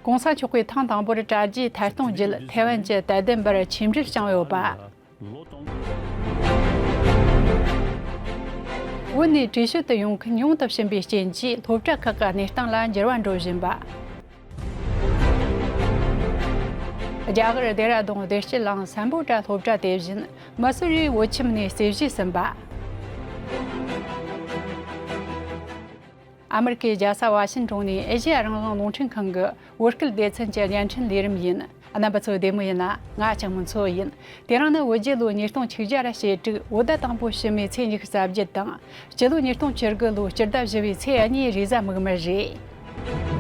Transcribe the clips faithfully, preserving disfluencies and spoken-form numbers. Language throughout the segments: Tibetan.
༸གོང་ས་མཆོག་གིས་ཐེངས་དང་པོར་དྲ་རྒྱའི་ཐད་གཏོང་བརྒྱུད་ཐའེ་ཝན་གྱི་དད་ལྡན་པར་ཆིངས་འགྲིག་བསྐྱངས་ཡོད་པ། བོད་ནས་བྲོས་བྱོལ་དུ་ཡོང་མཁན་ཉུང་དུ་ཕྱིན་པའི་རྐྱེན་གྱིས་སློབ་གྲྭ་ཁག་གི་གནས་སྟངས་ལ་འགྱུར་བ་འགྲོ་བཞིན་པ། རྒྱ་གར་ལྡེ་ར་ལྡུན་བདེ་སྐྱིད་གླིང་སམ་བྷོ་ཊ་སློབ་གྲྭ་དེ་བཞིན་མི་སེར་བོད་ཁྱིམ་ནས་རྩོད་གཞིས་ཟིན་པ། ཨ་མེ་རི་ཀའི་རྒྱལ་ས་ཝ་ཤིན་ཏོན་ནས་ཨེ་ཤེ་ཡ་རང་དབང་རླུང་འཕྲིན་ཁང་གི་བོད་སྐད་སྡེ་ཚན་གྱི་བརྙན་འཕྲིན་ལས་རིམ་ཡིན། རྣམ་པ་ཚོ་བདེ་མོ་ཡིན་ན། ང་ལྕགས་མོ་མཚོ་ཡིན། དེ་རིང་ནི་བོད་རྒྱལ་ལོ་ཉིས་སྟོང་ཆིག་བརྒྱ་ར་ཞེ་དྲུག་བོད་ཟླ་དང་པོ་ཕྱི་མའི་ཚེས་ཉི་ཤུ་རྩ་བརྒྱད་དང་། སྤྱི་ལོ་ཉིས་སྟོང་བཅུ་དགུ་ལོའི་སྤྱི་ཟླ་བཞི་བའི་ཚེས་གཉིས་རེས་གཟའ་མིག་དམར་རེད།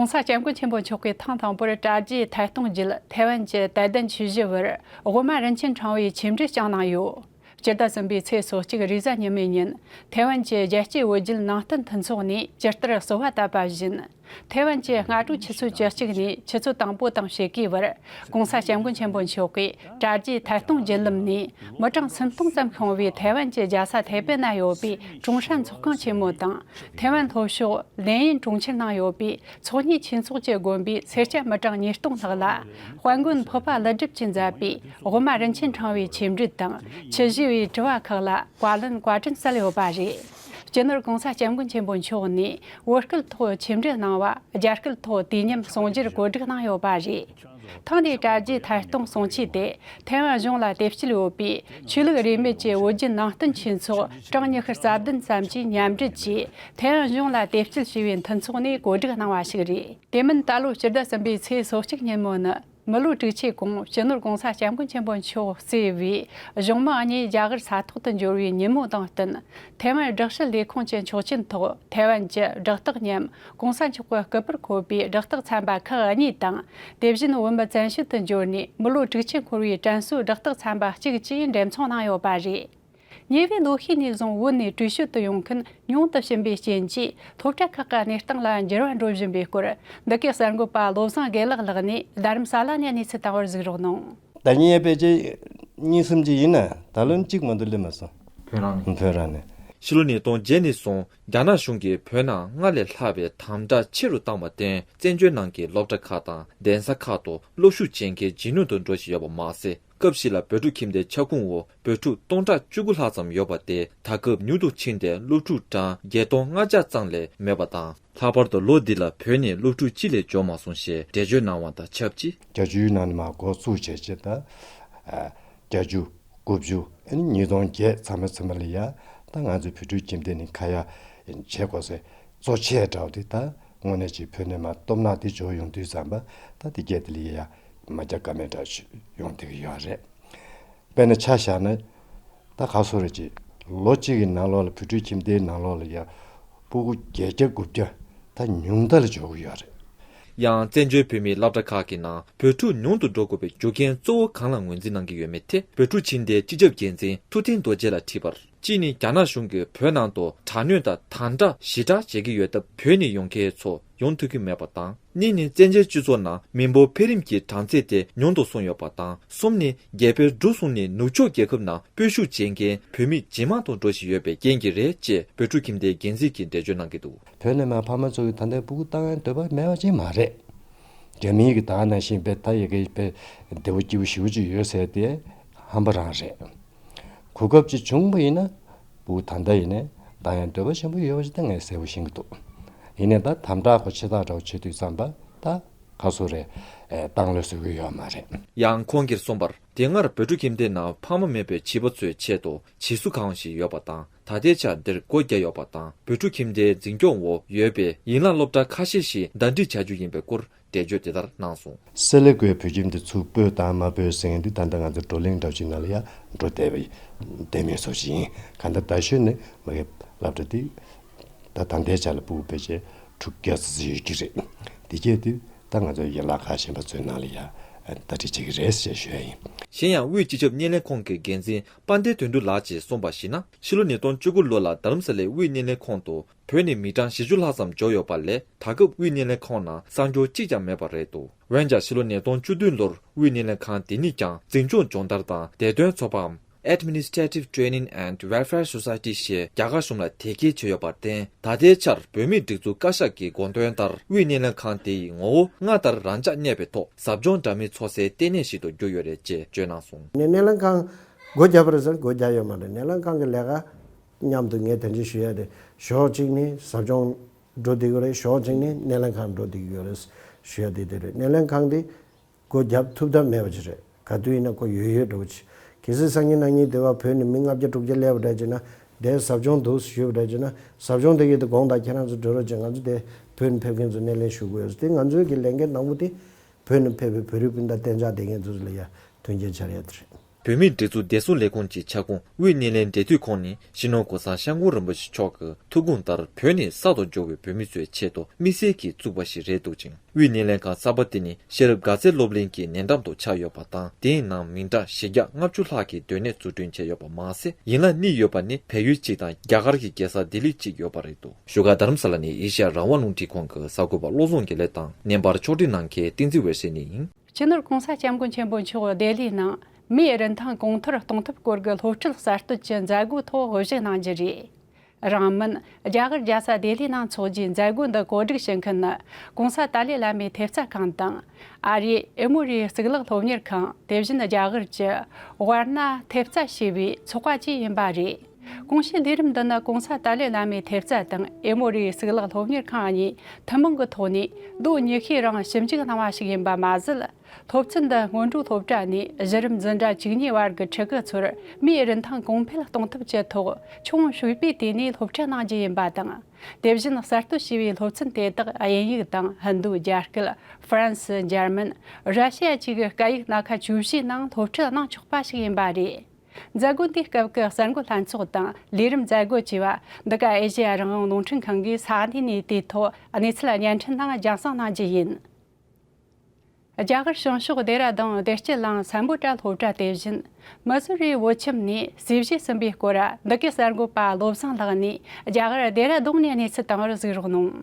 ༸གོང་ས་སྐྱབས་མགོན་ཆེན་པོ་མཆོག་གིས་ཐེངས་དང་པོར་དྲ་རྒྱའི་ཐད་གཏོང་བརྒྱུད་ཐའེ་ཝན་གྱི་དད་ལྡན་ཆོས་བཞི་བར་དབུ་མ་རིན་ཆེན་ཕྲེང་བའི་ཆིངས་འགྲིག་བསྐྱངས་གནང་ཡོད། སྤྱི་ཟླ་གསུམ་པའི་ཚེས་སོ་གཅིག་རེས་གཟའ་ཉི་མའི་ཉིན། ཐའེ་ཝན་གྱི་རྒྱལ་གཅེས་བོད་བརྒྱུད་ནང་བསྟན་མཐུན་ཚོགས་ནས་ཇི་ལྟར་གསོལ་བ་བཏབ་པ་བཞིན། ཐའེ་ཝན་གྱི་སྔ་དྲོ་ཆུ་ཚོད་བཅུ་གཅིག་ནས་ཆུ་ཚོད་དང་པོ་དང་ཕྱེད་ཀའི་བར། ༸གོང་ས་༸སྐྱབས་མགོན་ཆེན་པོ་མཆོག་གིས་དྲ་རྒྱའི་ཐད་གཏོང་བརྒྱུད་ལམ་ནས་མི་གྲངས་སུམ་སྟོང་ཙམ་ཤོང་བའི་ཐའེ་ཝན་གྱི་རྒྱལ་ས་ཐའེ་པེ་ན་ཡོད་པའི་ཀྲུང་ཧྲན་ཚོགས་ཁང་ཆེན་མོ་དང་། ཐའེ་ཝན་ལྷོ་ཕྱོགས་ལེན་ཡིན་གྲོང་ཁྱེར་ནང་ཡོད་པའི་ཚོགས་གཉིས་ཆོས་ཚོགས་ཀྱི་དགོན་པའི་སེར་སྐྱ་མི་གྲངས་ཉིས་སྟོང་ལྷག་ལ། དཔལ་མགོན་འཕགས་པ་ཀླུ་སྒྲུབ་ཀྱིས་མཛད་པའི་དབུ་མ་རིན་ཆེན་ཕྲེང་བའི་ཆིངས་འགྲིག་དང་། ཆུ་བཞི་པའི་དྲི་བ་ཁག་ལ་བཀའ་ལན་བཀའ་དྲིན་སྩལ་ཡོད་པ་རེད། སྤྱི་ནོར་༸གོང་ས་༸སྐྱབས་མགོན་ཆེན་པོ་མཆོག་ནས་བོད་སྐད་ཐོག་ཆིངས་འགྲིག་གནང་བ་རྒྱ་སྐད་ཐོག་དུས་མཉམ་གསུང་སྒྱུར་གོ་སྒྲིག་གནང་ཡོད་པ་རེད། ཐེངས་འདིའི་དྲ་རྒྱའི་ཐད་གཏོང་གསུང་ཆོས་དེ་ཐའེ་ཝན་གཞུང་ལ་དེབ་སྐྱེལ་ཡོད་པའི་ཆོས་ལུགས་རིས་མེད་ཀྱི་བོད་བརྒྱུད་ནང་བསྟན་ཆོས་ཚོགས་གྲངས་ཉི་ཤུ་རྩ་བདུན་ཙམ་གྱིས་མཉམ་འབྲེལ་གྱིས་ཐའེ་ཝན་གཞུང་ལ་དེབ་སྐྱེལ་ཞུས་པའི་མཐུན་ཚོགས་ནས་གོ་སྒྲིག་གནང་བ་ཞིག་རེད། དེ་མིན་ད་ལོ་སྤྱི་ཟླ་གསུམ་པའི་ཚེས་སོ་གཅིག་ཉིན་མོ་ནི། མི་ལོ་དྲུག་ཅུའི་གོང་སྤྱི་ནོར་༸གོང་ས་༸སྐྱབས་མགོན་ཆེན་པོ་མཆོག་གཙོས་པའི་གཞུང་མང་གཉིས་རྒྱ་གར་ས་ཐོག་ཏུ་འབྱོར་བའི་ཉིན་མོ་དང་བསྟུན། ཐའེ་ཝན་བསྒྲགས་ཞིབ་ལས་ཁུངས་ཀྱི་ཆོག་མཆན་ཐོག་ཐའེ་ཝན་གྱི་བསྒྲགས་རྟགས་མཉམ་༸གོང་ས་མཆོག་གི་སྐུ་པར་འཁོད་པའི་བསྒྲགས་རྟགས་ཚན་པ་ཁག་གཉིས་དང་། དེ་བཞིན་བོད་མི་བཙན་བྱོལ་དུ་འབྱོར་ནས་མི་ལོ་དྲུག་ཅུ་འཁོར་བའི་དྲན་གསོའི་བསྒྲགས་རྟགས་ཚན་པ་གཅིག་བཅས་འགྲེམས་ཚོང་གནང་ཡོད་པ་རེད། ཉེ་བའི་ལོ་ཤས་ནས་བཟུང་བོད་ནས་བྲོས་བྱོལ་དུ་ཡོང་མཁན་ཉུང་དུ་ཕྱིན་པའི་རྐྱེན་གྱིས་སློབ་གྲྭ་ཁག་གི་གནས་སྟངས་ལ་འགྱུར་བ་འགྲོ་བཞིན་པའི་སྐོར། འདི་གའི་གསར་འགོད་པ་བློ་བཟང་དགེ་ལེགས་ལགས་ནས་རྡ་རམ་ས་ལ་ནས་གནས་ཚུལ་བཏང་བར་གཟིགས་རོགས་གནང་། ད་ཉིན་ཡང་ཕལ་ཆེར་གཉིས་གསུམ་ཅིག་ཡིན་ན་ད་ལོ་གཅིག་མ་གཏོགས་སླེབས་མ་སོང་། བོད་རང་ནས། བོད་རང་ནས། ཕྱི་ལོ་ཉིས་སྟོང་བརྒྱད་ནས་བཟུང་རྒྱ་ནག་གཞུང་གིས་བོད་ནང་སྔར་ལས་ལྷག་པའི་དམ་དྲག་ཆེ་རུ་བཏང་བར་བརྟེན། བཙན་བྱོལ་ནང་གི་སློབ་གྲྭ་ཁག་དང་གདན་ས་ཁག་ཏུ་སློབ་ཞུགས་བྱེད་མཁན་ཇེ་ཉུང་དུ་འགྲོ་བཞིན་ཡོད་པ་མ་ཟད། སྐབས་ཤིག་ལ་བོད་ཕྲུག་ཁྱིམ་སྡེའི་ཁྱབ་ཁོངས་འོག་བོད་ཕྲུག་སྟོང་ཕྲག་བཅུ་དགུ་ལྷག་ཙམ་ཡོད་པ་དེ་ད་སྐབས་ཉུང་དུ་ཕྱིན་ཏེ་སློབ་ཕྲུག་གྲངས་བརྒྱད་སྟོང་ལྔ་བརྒྱ་ཙམ་ལས་མེད་པ་དང་། ལྷག་པར་དུ་ལོ་འདི་ལ་བོད་ནས་སློབ་ཕྲུག་གཅིག་ལས་འབྱོར་མ་སོང་ཞེས་འགྲེལ་བརྗོད་གནང་བ་དང་ཆབས་ཅིག་བརྒྱད་ཅུའི་ནང་ནས་མར་འགོ་བཙུགས་བྱས་རྗེས་ད། བརྒྱད་ཅུ། དགུ་བཅུ། ཨ་ནི་ཉིས་སྟོང་བརྒྱད་ཚང་མ་ཚང་མ་ལ་ཡ། ད་ང་ཚོའི་བོད་ཕྲུག་ཁྱིམ་སྡེ་ནས་ཁ་ཡ་བྱེད་དགོས་སའི་གཙོ་ཆེ་འདྲ་བོ་དེ་ད་དངོས་གནས་ཀྱི་བོད་ནས་མར་སྟོབས་ནག་དེ་འབྱོར་ཡོང་དུས་ཙམ་པ་ད་དེ་སྐད་དེ་ལ་ཡ་ཡ་མ་རྒྱག་ཀ་མེད་འདྲ་ཞིག་ཡོང་བསྡད་ཀྱི་ཡོད་རེད། དཔེར་ན་ཆ་བཞག་ན། ད་ག་སོ་རེད་ཅེ། ལོ་གཅིག་གི་ནང་ལོགས་ལ་བོད་ཕྲུག་ཁྱིམ་སྡེའི་ནང་ལོགས་ལ་ཡ། སྤུ་གུ་བརྒྱད་བརྒྱ་དགུ་བརྒྱ་ད་ཉུང་མཐའ་ལ་འཇོག་གི་ཡོད་རེད། ཡང་བཙན་བྱོལ་བོད་མིའི་སློབ་གྲྭ་ཁག་གི་ནང་བོད་ཕྲུག་ཉུང་དུ་འགྲོ་དགོས་པའི་རྒྱུ་རྐྱེན་གཙོ་བོ་གང་ལ་ངོས་འཛིན་གནང་གི་ཡོད་མེད་ཐད་བོད་ཕྲུག་ཕྱི་དྲིལ་སྤྱི་ཁྱབ་འགན་འཛིན་ཐུབ་བསྟན་རྡོ་རྗེ་ལ་དྲིས་པར། གཅིག་ནི་རྒྱ་ནག་གཞུང་གིས་བོད་ནང་དུ་དྲག་གནོན་དང་དམ་དྲག་ཞི་དྲག་བྱེད་ཀྱི་ཡོད་སྟབས་བོད་ནས་ཡོང་མཁན་ཚོ་ཡོང་ཐུབ་ཀྱི་མེད་པ་དང་། གཉིས་ནི་བཙན་བྱོལ་སྤྱི་ཚོགས་ནང་མི་འབོར་འཕེལ་རིམ་གྱི་གྲངས་ཚད་དེ་ཉུང་དུ་སོང་ཡོད་པ་དང་། གསུམ་ནི་རྒྱལ་པོའི་འབྲུ་བཟུང་ནས་ནུབ་ཕྱོགས་རྒྱལ་ཁབ་ནང་སྤོས་ཤུགས་བྱེད་མཁན་བོད་མི་ཇེ་མང་དུ་འགྲོ་བཞིན་ཡོད་པའི་རྐྱེན་གྱིས་རེད་ཅེས་བོད་ཕྲུག་ཁྱིམ་སྡེའི་འགན་འཛིན་གྱིས་འགྲེལ་བརྗོད་གནང་གི་འདུག་བོད་ནས་མར་ཕ་མ་ཚོ་གིས་ད་ལྟའི་སྤུ་གུ་བཏང་ཡང་འདོད་པ་མེད་པ་ཅིག་མ་རེད། རྒྱ་མིའི་གི་ད་ནང་བཞིན་དཔེ་ད་ཡི་གེ་དཔེ་བདེ་བོ་སྐྱིད་པོ་ཞེ་པོ་ཅིག་ཡོད་ཟེར་དེ་ཧམ་པ་རང་རེད། གོ་སྐབས་ཅིག་བྱུང་བ་ཡིན་ན་སྤུ་གུ་ད་ལྟ་ཡིན་ནའི་བཏང་ཡང་འདོད་པ་ཆེན་པོ་ཡོད་པ་ཅིག་ད་ངས་གསལ་པོ་ཤེས་ཀྱི་འདུག་ཡིན་ནའི་ད་དམ་དྲག་གོ་ཆེ་ཐག་འདྲ་བོ་བྱེད་དུས་ཙམ་པ་ད་ག་སོ་རེད། ཨེ་བཏང་ལོས་ཟེར་གི་ཡོད་མ་རེད། ཡང་ཁོང་གིས་གསུངས་པར། དེ་སྔར་བོད་ཕྲུག་ཁྱིམ་སྡེའི་ནང་ཕ་མ་མེད་པའི་བྱིས་པ་ཚོའི་ཆེད་དུ་བྱིས་གསོ་ཁང་ཞིག་ཡོད་པ་དང་། ད་ལྟའི་ཆར་འདིར་སྒོ་བརྒྱབ་ཡོད་པ་དང་། བོད་ཕྲུག་ཁྱིམ་སྡེའི་འཛིན་སྐྱོང་འོག་ཡོད་པའི་ཡན་ལག་སློབ་གྲྭ་ཁ་ཤས་ཤིག་ཟླ་སྒྲིལ་བྱ་རྒྱུ་ཡིན་པའི་སྐོར་འགྲེལ་བརྗོད་དེ་ལྟར་གནང་སོང་། གསེར་ལེ་ཀོའི་བོད་ཁྱིམ་དེ་ཚུར་སྤོས་དང་མ་སྤོས་ཟེར་མཁན་དེ་ད་ལྟ་ང་ཚོ་བགྲོ་གླེང་འདྲ་བོ་ཅིག་ནང་ལ་ཡ་འགྲོ་བསྡད་པ་ཡིན། བསྡད་མིན་བཟོ་ཅིག་ཡིན། གང་ལྟར་རྡ་ཤོད་ནས་མ་གི་སློབ་གྲྭ་དེ་ད་ད་ལྟའི་ཆ་ལ་སྤུ་གུ་ཕལ་ཆེར་དྲུག་བརྒྱ་ཙམ་ཡོད་ཀྱི་རེད། དེ་གས་དེ་ད་ང་ཚོ་ཡན་ལག་ཁག་གཞན་པ་ཚོའི་ནང་ལ་ཡ་ བརྡ་སྤྲོད་བྱེད་ཀྱི་རེད་ཅེས་ཞུ་ཡ་ཡིན། གཞན་ཡང་དབུས་སྤྱི་ཁྱབ་སྣེ་ལེན་ཁང་གི་འགན་འཛིན་དཔལ་ལྡན་དོན་གྲུབ་ལགས་ཀྱིས་གསུངས་པར་གཞིགས་ན། ཕྱི་ལོ་ཉིས་སྟོང་བཅུ་དགུ་ལོ་ལ་རྡ་རམ་ས་ལའི་དབུས་སྣེ་ལེན་ཁང་དུ་བོད་ནས་མི་གྲངས་བཞི་བཅུ་ལྷག་ཙམ་འབྱོར་ཡོད་པ་ལས། ད་སྐབས་དབུས་སྣེ་ལེན་ཁང་ནང་གསར་འབྱོར་གཅིག་ཀྱང་མེད་པ་རེད་འདུག་འོན་ཀྱང་ཕྱི་ལོ་ཉིས་སྟོང་བཅུ་བདུན་ལོར་དབུས་སྣེ་ལེན་ཁང་དེ་ཉིད་ཀྱང་འཛིན་སྐྱོང་སྦྱོང་བརྡར་དང་བདེ་དོན་ཚོགས་པའམ། Administrative Training and Welfare Society ཞེས་རྒྱ་གར་གཞུང་ལ་དེ་སྐྱེལ་བྱས་ཡོད་པར་བརྟེན། ད་ལྟའི་ཆར་བོད་མིའི་སྒྲིག་འཛུགས་བཀའ་ཤག་གི་དགོངས་དོན་ལྟར་དབུས་སྣེ་ལེན་ཁང་དེ་ཡི་ངོ་བོ་སྔར་ལྟར་རང་འཇགས་གནས་པའི་ཐོག་ཟབ་སྦྱོང་འདྲ་མིན་འཚོགས་སའི་ལྟེ་གནས་ཤིག་ཏུ་གྱུར་ཡོད་རེད་ཅེས་བརྗོད་གནང་སོང་། སྣེ་ལེན་ཁང་སྒོ་བརྒྱབ་པ་རེད་ཟེར། སྒོ་བརྒྱབ་ཡོད་མ་རེད། སྣེ་ལེན་ཁང་གི་ལས་ཀ་མཉམ་དུ་ངས་དེ་འདྲ་ཞུ་ཡ་དེ། ཕྱོགས་གཅིག་ནས་ཟབ་སྦྱོང་འགྲོ་བསྡད་ཀྱི་ཡོད་རེད། ཕྱོགས་གཅིག་ནས་སྣེ་ལེན་ཁང་འགྲོ་བསྡད་ཀྱི་ཡོད་རེད་ཞུ་ཡ་དེ་དེ་རེད། སྣེ་ལེན་ཁང་དེ་སྒོ་བརྒྱབ་ཐུབ་ཐབས་མེད་པ་ཅིག་རེད། ག་དུས་ཡིན་ན་ཁོ་ཡོད་ཡོད་འགྲོ་བ་ཅིག་གལ་སྲིད་སང་ཉིན་གནངས་ཉིན་དེ་བ་བོད་ནས་མི་ལྔ་བརྒྱ་དྲུག་བརྒྱ་སླེབས་པ་འདྲ་བྱས་ན། དེ་ཟབ་སྦྱོང་འདུག་ཞུས་པ་འདྲ་བྱས་ན། ཟབ་སྦྱོང་དེ་གི་དེ་དགོངས་དག་ཁྱེད་རང་ཚོ་འགྲོ་རོགས་བྱས། ང་ཚོ་དེ་བོད་ནས་ཕེབས་མཁན་ཚོ་སྣེ་ལེན་ཞུ་དགོས་ཡོད། དེ་ང་ཚོའི་གི་ལས་འགན་དང་པོ་དེ་བོད་ནས་ཕེབས་པའི་བོད་རིགས་སྤུན་ཟླ་གཏན་འཇགས་བསྡད་མཁན་ཚོ་ལ་ཡ་མཐུན་རྐྱེན་སྦྱར་ཡ་དེ་རེད། བོད་མིའི་སྒྲིག་འཛུགས་བདེ་སྲུང་ལས་ཁུངས་ཀྱི་ཁྱབ་ཁོངས་དབུས་སྣེ་ལེན་འབྲེལ་མཐུད་ཁང་ནི་སྤྱི་ནོར་གོང་ས་སྐྱབས་མགོན་རིན་པོ་ཆེ་མཆོག་གི་ཐུགས་དགོངས་ལྟར་བོད་ནས་གསར་དུ་འབྱོར་བའི་བོད་མི་ཚོའི་ཆེད་དུ་དམིགས་བསལ་གྱིས་བཙུགས་པ་ཞིག་རེད་འདུག་ཅིང་། དབུས་སྣེ་ལེན་ཁང་གསར་པ་དེ་ནི་ཤེས་རབ་དགའ་ཚལ་སློབ་གླིང་གི་ནན་འགྲམ་དུ་ཆགས་ཡོད་པ་དང་། དེའི་ནང་མི་གྲངས་བཞི་བརྒྱ་ལྔ་བཅུ་ལྷག་གི་སྡོད་གནས་འཛུགས་སྐྲུན་བྱས་ཡོད་པ་མ་ཟད། ཡིན་ལ་གནས་ཡོད་པ་ནི་བལ་ཡུལ་གཅིག་དང་རྒྱ་གར་གྱི་རྒྱལ་ས་ལྡི་ལི་གཅིག་ཡོད་པ་རེད་འདུག་བཞུགས་སྒར་རྡ་རམ་ས་ལ་ནས་ཨེ་ཤེ་ཡ་རང་དབང་རླུང་འཕྲིན་ཁང་གི་གསར་འགོད་པ་བློ་བཟང་དགེ་ལེགས་དང་། བརྙན་པར་ཕྱོགས་སྒྲིག་གནང་མཁན་བསྟན་འཛིན་འོད་ཟེར་གཉིས་ཡིན། སྤྱི་ནོར་༸གོང་ས་༸སྐྱབས་མགོན་ཆེན་པོ་མཆོག་ལྡི་ལིའི་ནང་མིའི་རིན་ཐང་གོང་མཐོར་གཏོང་ཐབས་སྐོར་གྱི་སློབ་ཁྲིད་གསར་གཏོད་ཀྱི་མཛད་སྒོའི་ཐོག་དབུ་བཞུགས་གནང་རྒྱུ་རེད། རང་མིན་རྒྱ་གར་རྒྱལ་ས་ལྡི་ལིའི་ནང་འཚོགས་རྒྱུའི་མཛད་སྒོ་འདི་གོ་སྒྲིག་བྱེད་མཁན་ནི་༸གོང་ས་ཏཱ་ལའི་བླ་མའི་ཐེབས་རྩ་ཁང་དང་། ཨ་རིའི་ཨེ་མོ་རིའི་གཙུག་ལག་སློབ་གཉེར་ཁང་། དེ་བཞིན་རྒྱ་གར་གྱི་ཝར་ན་ཐེབས་རྩ་ཞེས་པའི་ཚོགས་པ་བཅས་ཡིན་པ་རེད། གོང་ཞུས་ལས་རིམ་འདི་ནི་༸གོང་ས་ཏཱ་ལའི་བླ་མའི་ཐེབས་རྩ་དང་ཨེ་མོ་རིའི་གཙུག་ལག་སློབ་གཉེར་ཁང་གཉིས་ཐུན་མོང་གི་ཐོག་ནས་ལོ་ཉི་ཤུའི་རིང་ཞིབ་འཇུག་གནང་བ་ཞིག་ཡིན་པ་མ་ཟད། སློབ་ཚན་འདི་སྔོན་འགྲོའི་སློབ་གྲྭ་ནས་གཞི་རིམ་འཛིན་གྲྭ་བཅུ་གཉིས་བར་གྱི་ཕྲུ་གུ་ཚོར་མིའི་རིན་ཐང་གོང་འཕེལ་གཏོང་ཐབས་ཀྱི་ཐོག་ཆུང་ཕྱུག་པའི་དུས་ནས་སློབ་ཁྲིད་གནང་རྒྱུ་ཡིན་པ་དང་། དེ་བཞིན་གསར་གཏོད་བྱས་པའི་སློབ་ཚན་དེ་དག་དབྱིན་ཡིག་དང་ཧིན་རྡུ། རྒྱ་སྐད། ཧྥ་རན་སི། འཇར་མན། ར་ཤི་ཡ་བཅས་ཀྱི་སྐད་ཡིག་སྣ་ཁ་བཅུ་བཞིའི་ནང་སློབ་ཁྲིད་གནང་ཆོག་པ་ཞིག་ཡིན་པ་རེད། མཛད་སྒོ་འདིའི་སྐབས་ཀྱི་གསར་འགོད་ལྷན་ཚོགས་དང་ལས་རིམ་མཛད་སྒོ་བཅས་པ་འདི་ག་ཨེ་ཤེ་ཡ་རང་དབང་རླུང་འཕྲིན་ཁང་གིས་ས་གནས་ནས་དེའི་ཐོག་གནས་ཚུལ་བརྙན་འཕྲིན་ནང་རྒྱང་སྲིང་གནང་རྒྱུ་ཡིན། རྒྱ་གར་བྱང་ཕྱོགས་ལྡེ་ར་ལྡུན་བདེ་སྐྱིད་གླིང་སམ་བྷོ་ཊ་སློབ་གྲྭ། དེ་བཞིན་མི་སུ་རིའི་བོད་ཁྱིམ་ནས་གསོས་བཞེས་ཟིན་པའི་སྐོར་འདི་གའི་གསར་འགོད་པ་བློ་བཟང་ལགས་ནས་རྒྱ་གར་ལྡེ་ར་ལྡུན་ནས་གནས་ཚུལ་བཏང་བར་གཟིགས་རོགས་གནང་།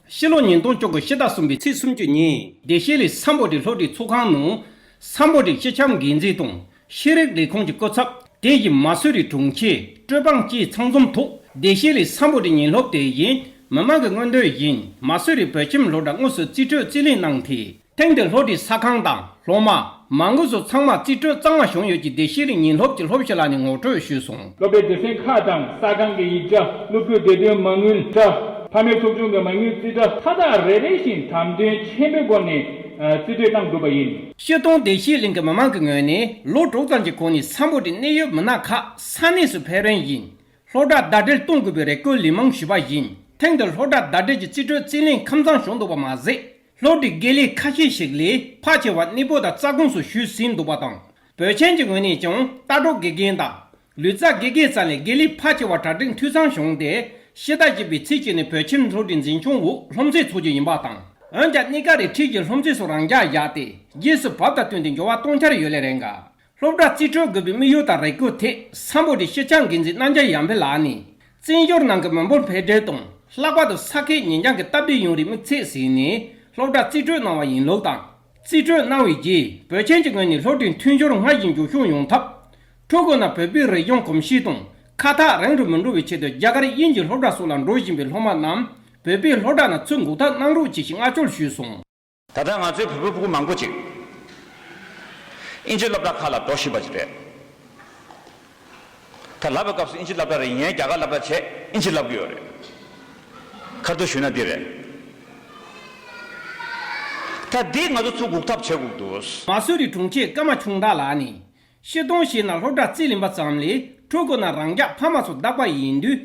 ཕྱི་ལོ་ཉིས་སྟོང་བཅུ་དགུ་ཕྱི་ཟླ་གསུམ་པའི་ཚེས་སུམ་ཅུ་ཉིན་བདེ་སྐྱིད་གླིང་སམ་བྷོ་ཊའི་སློབ་གྲྭའི་ཚོགས་ཁང་ནང་སམ་བྷོ་ཊའི་སྤྱི་ཁྱབ་འགན་འཛིན་དང་། ཤེས་རིག་ལས་ཁུངས་ཀྱི་སྐུ་ཚབ། དེ་བཞིན་མ་སུ་རི་དྲུང་ཆེ་སྤྲོ་འཕང་བཅས་ཚང་འཛོམས་ཐོག་བདེ་སྐྱིད་གླིང་སམ་བྷོ་ཊའི་ཉིན་སློབ་དེ་བཞིན་མི་མང་གི་མངོན་འདོད་བཞིན་མ་སུ་རི་བོད་ཁྱིམ་སློབ་གྲྭ་དངོས་སུ་རྩིས་སྤྲོད་རྩིས་ལེན་གནང་སྟེ། ཐེངས་འདིའི་སློབ་ཁྲིད་ས་ཁང་དང་སློབ་མ་མང་སྒོས་སུ་ཚང་མ་རྩིས་སྤྲོད་གཙང་མ་བྱུང་ཡོད་ཅེས་བདེ་སྐྱིད་གླིང་ཉིན་སློབ་ཀྱི་སློབ་སྤྱི་ལགས་ནས་ངོ་སྤྲོད་ཞུས་སོང་། སློབ་གྲྭའི་སྡེ་ཚན་ཁག་དང་ས་ཁང་གི་ཡིག་ཆ། སློབ་ཕྲུག་བདེ་དོན་མ་དངུལ་ཁྲལ། ཕ་མའི་ཚོགས་ཆུང་གི་མ་དངུལ་རྩིས་ཁྲ་མཐའ་དག་རེ་རེ་བཞིན་དམ་དོན་ཆེན་པོའི་སྒོ་ནས་རྩིས་སྤྲོད་གནང་དགོས་པ་ཡིན། སྤྱིར་བཏང་བདེ་སྐྱིད་གླིང་གི་མི་མང་གི་ངོས་ནས་ལོ་དྲུག་ཙམ་གྱི་གོང་ནས་སམ་བྷོ་ཊའི་གནད་ཡོད་མི་སྣ་ཁག་ས་གནས་སུ་ཕེབས་རིམ་བཞིན་སློབ་གྲྭ་ཟླ་སྒྲིལ་གཏོང་དགོས་པའི་རེ་སྐུལ་ལན་མང་ཞུས་པ་བཞིན། ཐེངས་འདིར་སློབ་གྲྭ་ཟླ་སྒྲིལ་གྱི་རྩིས་སྤྲོད་རྩིས་ལེན་ཁམས་བཟང་བྱུང་འདུག་པ་མ་ཟད། སློབ་ཁྲིད་དགེ་ལས་ཁ་ཤས་ཤིག་ལས་ཕལ་ཆེ་བ་གནས་སྤོ་དང་རྩ་དགོངས་སུ་ཞུས་ཟིན་འདུག་པ་དང་། བོད་ཁྱིམ་གྱི་ངོས་ནས་ཀྱང་ལྟ་གྲུབ་དགེ་རྒན་དང་ལུས་རྩལ་དགེ་རྒན་རྩ་ལས་དགེ་ལས་ཕལ་ཆེ་བ་གྲ་སྒྲིག་འཐུས་ཚང་བྱུང་སྟེ། ཕྱི་ཟླ་བཞི་པའི་ཚེས་གཅིག་ནས་བོད་ཁྱིམ་སློབ་གྲྭའི་འཛིན་སྐྱོང་འོག་སློབ་ཚན་འཚོགས་རྒྱུ་ཡིན་པ་དང་། འོན་ཀྱང་གནས་སྐབས་རེ་འཁྲིས་ཀྱི་སློབ་ཚན་སོགས་རང་འཇགས་བཞག་སྟེ། རྗེས་སུ་བབ་དང་བསྟུན་ཏེ་འགྱུར་བ་གཏོང་འཆར་ཡོད་ལེ་རེད་འགའ། སློབ་གྲྭ་རྩིས་སྤྲོད་དགོས་པའི་དམིགས་ཡུལ་དང་རེ་སྐུལ་ཐད་སམ་བྷོ་ཊའི་སྤྱི་ཁྱབ་འགན་འཛིན་རྣམ་རྒྱལ་ཡར་འཕེལ་ལགས་ནས། བཙན་བྱོལ་ནང་གི་མི་འབོར་འཕེལ་འགྲིབ་དང་། ལྷག་པར་དུ་ས་ཁུལ་ཉིན་རྐྱང་གི་སྟབས་བདེ་ཡོང་རེའི་དམིགས་ཚད་གཟིགས་ནས་སློབ་གྲྭ་རྩིས་སྤྲོད་གནང་བ་ཡིན་ལུགས་དང་། རྩིས་སྤྲོད་གནང་བའི་རྗེས་བོད་ཁྱིམ་གྱི་ངོས་ནས་སློབ་ཁྲིད་མཐུན་སྦྱོར་སྔར་བཞིན་མགྱོགས་ཤོས་ཡོང་ཐབས། ཕྲུ་གུ་རྣམས་བོད་པའི་རིག་གཞུང་གོམས་གཤིས་དང་ཁ་ཐག་རིང་རུ་མི་འགྲོ་བའི་ཆེད་དུ་རྒྱ་གར་དབྱིན་ཇིའི་སློབ་གྲྭ་སོགས་ལ་འགྲོ་བཞིན་པའི་སློབ་མ་རྣམས་བོད་པའི་སློབ་གྲྭ་ནང་ཚུར་འགུག་ཐབས་གནང་རོགས་ཅེས་བསྔགས་བརྗོད་ཞུས་སོང་། ད་ལྟ་ང་ཚོའི་བོད་པའི་ཕྲུ་གུ་མང་པོ་ཅིག་དབྱིན་ཇི་སློབ་གྲྭ་ཁག་ལ་འགྲོ་བཞིན་པ་ཅིག་རེད། ད་ལབ་པའི་སྐབས་སུ་དབྱིན་ཇི་སློབ་གྲྭ་རེད། ངས་རྒྱ་གར་སློབ་གྲྭ་བྱས་དབྱིན་ཇི་ལབ་ཀྱི་ཡོད་རེད། ཁ་ཐུག་ཞུས་ན་འདི་རེད། ད་འདི་ང་ཚོ་ཚུར་འགུག་ཐབས་བྱེད་དགོས་འདུག་མ་སུ་རི་དྲུང་ཆེ་ཀརྨ་ཆུང་བདག་ལགས་ནས། སྤྱིར་བཏང་བྱས་ན་སློབ་གྲྭ་རྩིས་ལེན་པ་ཙམ་ལས་ཕྲུ་གུ་རྣམས་རང་འཇགས་ཕ་མ་ཚོ་བདག་པ་ཡིན་དུས།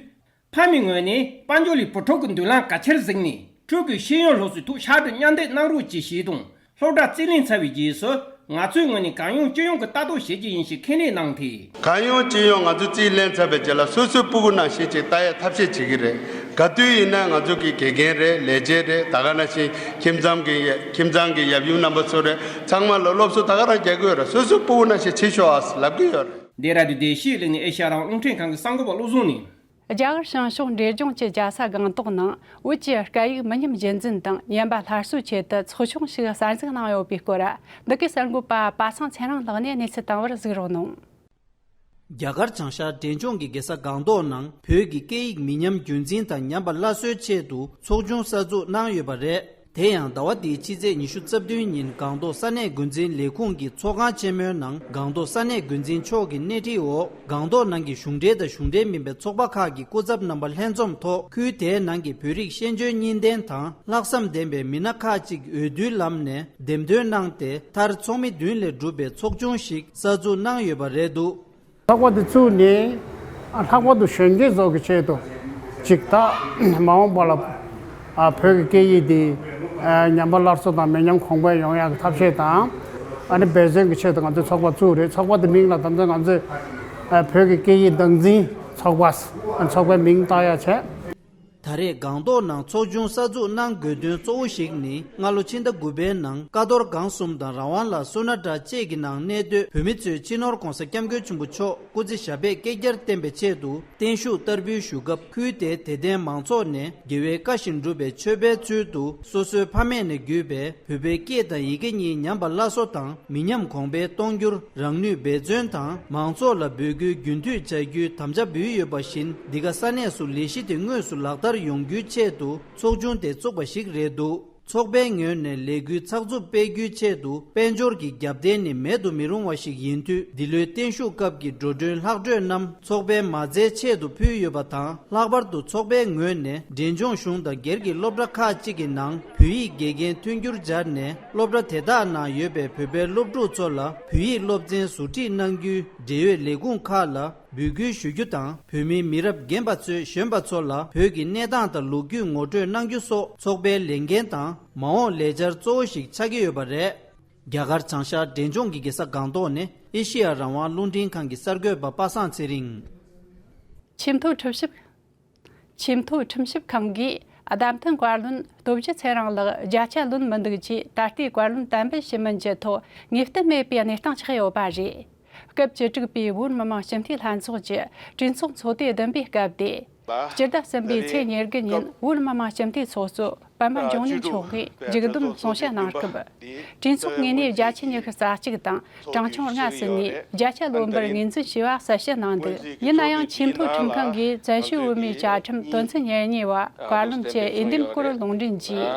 ཕ་མའི་ངོས་ནས་དཔལ་འབྱོར་ལས་བུ་ཕྲུག་གི་མདུན་ལམ་ག་ཚོད་གཟིགས་ནས་ཕྲུ་གུའི་ཤེས་ཡོན་སློབ་གསོའི་ཐོག་ཕྱར་གྲུ་མཉམ་འདེགས་གནང་རོགས་ཅེས་ཞུས་དང་། སློབ་གྲྭ་རྩིས་ལེན་ཚར་བའི་རྗེས་སུ་ང་ཚོའི་ངོས་ནས་གང་ཡོང་ཅི་ཡོང་གི་ལྟ་རྟོག་བྱེད་ཀྱི་ཡིན་ཞེས་ཁས་ལེན་གནང་སྟེ། གང་ཡོང་ཅི་ཡོང་ང་ཚོས་རྩིས་ལེན་ཚར་བའི་རྗེས་ལ་སོ་སོའི་སྤུ་གུ་ནང་བཞིན་ཅིག་ལྟ་ཡའི་ཐབས་ཤེས་བྱེད་ཀྱི་རེད། ག་དུས་ཡིན་ན་ང་ཚོ་གི་དགེ་རྒན་རེད། ལས་བྱེད་རེད། ད་ག་ནང་བཞིན་ཁྱིམ་ཚང་གི་ཁྱིམ་ཚང་གི་ཡབ་ཡུམ་རྣམ་པ་ཚོ་རེད། ཚང་མ་ལ་སློབ་གསོ་ད་ག་རང་རྒྱག་གི་ཡོད་རེད། སོ་སོའི་སྤུ་གུ་ནང་བཞིན་བྱེད་ཤོག་ཨ་ལབ་གི་ཡོད་རེད། འདི་ར་དུ་དེ་ཤི་ལེ་ནི་ཨེ་ཤ་རང་རླུང་འཕྲིན་ཁང་གི་གསར་འགོད་པ་བློ་བཟང་ནི། རྒྱ་གར་བྱང་ཕྱོགས་འབྲས་ལྗོངས་ཀྱི་རྒྱལ་ས་སྒང་ཏོག་ནང་བོད་ཀྱི་སྐད་ཡིག་མི་ཉམས་རྒྱུན་འཛིན་དང་ཉམས་པ་སླར་གསོའི་ཆེད་དུ་ཚོགས་ཆུང་ཞིག་གསར་འཛུགས་གནང་ཡོད་པའི་སྐོར། འདི་གའི་གསར་འགོད་པ་པ་སངས་ཚེ་རིང་ལགས་ནས་གནས་ཚུལ་བཏང་བར་གཟིགས་རོགས་གནང་། རྒྱ་གར་བྱང་ཤར་འབྲས་ལྗོངས་ཀྱི་རྒྱལ་ས་སྒང་ཏོག་ནང་བོད་ཀྱི་སྐད་ཡིག་མི་ཉམས་རྒྱུན་འཛིན་དང་ཉམས་པ་སླར་གསོའི་ཆེད་དུ་ཚོགས་ཆུང་གསར་འཛུགས་གནང་ཡོད་པ་རེད། དེ་ཡང་ཟླ་བ་འདིའི་ཕྱི་ཚེས་ཉི་ཤུ་རྩ་བདུན་ཉིན་སྒང་ཏོག་ས་གནས་འགོ་འཛིན་ལས་ཁུངས་ཀྱི་ཚོགས་ཁང་ཆེན་མོའི་ནང་སྒང་ཏོག་ས་གནས་འགོ་འཛིན་མཆོག་གི་སྣེ་ཁྲིད་འོག་སྒང་ཏོག་ནང་གི་གཞུང་འབྲེལ་དང་གཞུང་འབྲེལ་མིན་པའི་ཚོགས་པ་ཁག་གི་སྐུ་ཚབ་རྣམ་པ་ལྷན་འཛོམས་ཐོག་ཁུལ་དེའི་ནང་གི་བོད་རིགས་ཤེས་འཇོན་གཉིས་ལྡན་དང་ལྷག་བསམ་ལྡན་པའི་མི་སྣ་ཁག་ཅིག་འོས་བསྡུའི་ལམ་ནས་འདེམས་ཐོན་གནང་སྟེ། མཐར་ཚོགས་མི་བདུན་ལས་གྲུབ་པའི་ཚོགས་ཆུང་ཞིག་གསར་འཛུགས་གནང་ཡོད་པ་རེད་འདུག། ཚོགས་པ་དེ་བཙུགས་ནས་ལྷག་པར་དུ་གཞོན་སྐྱེས་ཚོ་གི་ཆེད་དུ་ཅིག་ད་མ་འོངས་པ་ལ་ཨ་བོད་ཀྱི་སྐད་ཡིག་འདི་ཨ་ཉམས་པ་སླར་གསོ་དང་མི་ཉམས་གོང་འཕེལ་ཡོང་ཡག་གི་ཐབས་ཤེས་དང་། ཨ་ནི་འབད་བརྩོན་གྱི་ཆེད་དུ་ང་ཚོས་ཚོགས་པ་བཙུགས་རེད། ཚོགས་པ་དེ་མིང་ལ་ད་ལྟ་ང་ཚོས་ཨ་བོད་ཀྱི་སྐད་ཡིག་བདག་འཛིན་ཚོགས་པ། ཨ་ཚོགས་པའི་མིང་བཏགས་ཡག་བྱས། ད་རེས་སྒང་ཏོག་ནང་ཚོགས་ཆུང་གསར་འཛུགས་གནང་དགོས་དོན་གཙོ་བོ་ཞིག་ནི། སྔ་ལོ་ཕྱི་ཟླ་དགུ་པའི་ནང་ཀ་རྡོར་སྒང་གསུམ་དང་ར་ཝང་ལ་སུ་ན་ཏྲ་བཅས་ཀྱི་ནང་གནས་སྡོད་བོད་མི་ཚོས་སྤྱི་ནོར་༧གོང་ས་༧སྐྱབས་མགོན་ཆེན་པོ་མཆོག་སྐུ་ཚེ་ཞབས་པད་བསྐལ་བརྒྱར་བརྟན་པའི་ཆེད་དུ་བརྟན་བཞུགས་བསྟར་འབུལ་ཞུ་སྐབས། ཁུལ་དེའི་དད་ལྡན་མང་ཚོགས་ནས་རྒྱལ་བའི་བཀའ་བཞིན་སྒྲུབ་པའི་མཆོད་པའི་ཚུལ་དུ་སོ་སོའི་ཕ་མེས་ནས་བརྒྱུད་པའི་བོད་པའི་སྐད་དང་ཡི་གེ་གཉིས་ཉམས་པ་སླར་གསོ་དང་མི་ཉམས་གོང་འཕེལ་གཏོང་རྒྱུར་རང་ནུས་འབད་བརྩོན་དང་མང་ཚོགས་ལ་འབོད་སྐུལ་རྒྱུན་མཐུད་བྱ་རྒྱུའི་དམ་བཅའ་འབུལ་ཡོད་པ་བཞིན། འདི་ག་ས་གནས་སུ་ལས་གཞི་དེ་དངོས་སུ་ལག་བསྟར་ཡོང་རྒྱུའི་ཆེད་དུ་ཚོགས་ཆུང་དེ་བཙུགས་པ་ཞིག་རེད་འདུག། ཚོགས་པའི་ངོས་ནས་ལས་འགུལ་ཚགས་ཚུད་སྤེལ་རྒྱུའི་ཆེད་དུ་དཔལ་འབྱོར་གྱི་རྒྱབ་རྟེན་ནི་མེད་དུ་མི་རུང་བ་ཞིག་ཡིན་དུས། འདི་ལོའི་བརྟན་བཞུགས་སྐབས་ཀྱི་འགྲོ་གྲོན་ལྷག་འཕྲོས་རྣམས་ཚོགས་པའི་མ་རྩའི་ཆེད་དུ་ཕུལ་ཡོད་པ་དང་། ལྷག་པར་དུ་ཚོགས་པའི་ངོས་ནས་འབྲས་ལྗོངས་གཞུང་དང་སྒེར་གྱི་སློབ་གྲྭ་ཁག་ཅིག་གི་ནང་བོད་ཡིག་དགེ་རྒན་མཐུན་འགྱུར་སྦྱར་ནས། སློབ་གྲྭ་དེ་དག་ནང་ཡོད་པའི་བོད་པའི་སློབ་ཕྲུག་ཚོ་ལ་བོད་ཡིག་སློབ་ཚན་ཟུར་ཁྲིད་གནང་རྒྱུའི་འབྲེལ་ཡོད་ལས་ཁུངས་ཁག་ལ་འབོད་སྐུལ་ཞུ་རྒྱུ་དང་། བོད་མིའི་མི་རབས་རྒན་པ་ཚོས་གཞོན་པ་ཚོ་ལ་བོད་ཀྱི་གནས་སྟངས་དང་ལོ་རྒྱུས་ངོ་སྤྲོད་གནང་རྒྱུ་སོགས་ཚོགས་པའི་ལས་འགན་དང་མ་འོངས་ལས་འཆར་གཙོ་བོ་ཞིག་ཆགས་ཀྱི་ཡོད་པ་རེད། རྒྱ་གར་བྱང་ཤར་འབྲས་ལྗོངས་ཀྱི་རྒྱལ་ས་སྒང་ཏོག་ནས་ཨེ་ཤེ་ཡ་རང་དབང་རླུང་འཕྲིན་ཁང་གི་གསར་འགོད་པ་པ་སངས་ཚེ་རིང་། ཆེས་མཐོའི་ཁྲིམས་ཞིབ། ཆེས་མཐོའི་ཁྲིམས་ཞིབ་ཁང་གིས་བདམས་ཐོན་བཀའ་བློན་སྟོབས་རྒྱལ་ཚེ་རིང་ལགས་བརྒྱ་ཆ་ལོན་མི་འདུག་ཅེས་ད་ལྟའི་བཀའ་བློན་གཏན་འབེབས་བྱེད་མིན་གྱི་ཐོག་ངེས་གཏན་མེད་པའི་གནས་སྟངས་ཆགས་ཡོད་པ་རེད། སྐབས་བཅུ་དྲུག་པའི་བོད་མི་མང་སྤྱི་འཐུས་ལྷན་ཚོགས་ཀྱི་གྲོས་ཚོགས་ཚོགས་དུས་བདུན་པའི་སྐབས་ཏེ། སྤྱི་ཟླ་གསུམ་པའི་ཚེས་ཉེར་དགུ་ཉིན་བོད་མི་མང་སྤྱི་འཐུས་ཚོགས་གཙོ་པད་མ་འབྱུང་གནས་མཆོག་གིས་མཇུག་བསྡོམས་གསུང་བཤད་གནང་སྐབས། གྲོས་ཚོགས་ངོས་ནས་བརྒྱ་ཆ་ཉི་ཤུ་རྩ་གཅིག་དང་གྲངས་ཆུང་ལྔ་ཟིན་ནས་བརྒྱ་ཆ་ལོན་པར་ངོས་འཛིན་བྱས་པ་གསལ་བཤད་གནང་འདུག། ཡིན་ན་ཡང་ཆེས་མཐོའི་ཁྲིམས་ཁང་གིས་བཙན་བྱོལ་བོད་མིའི་བཅའ་ཁྲིམས་དོན་ཚན་ཉེར་གཉིས་པ་བཀའ་བློན་གྱི་འོས་འདེམས་སྐོར་ལུང་འདྲེན་གྱིས།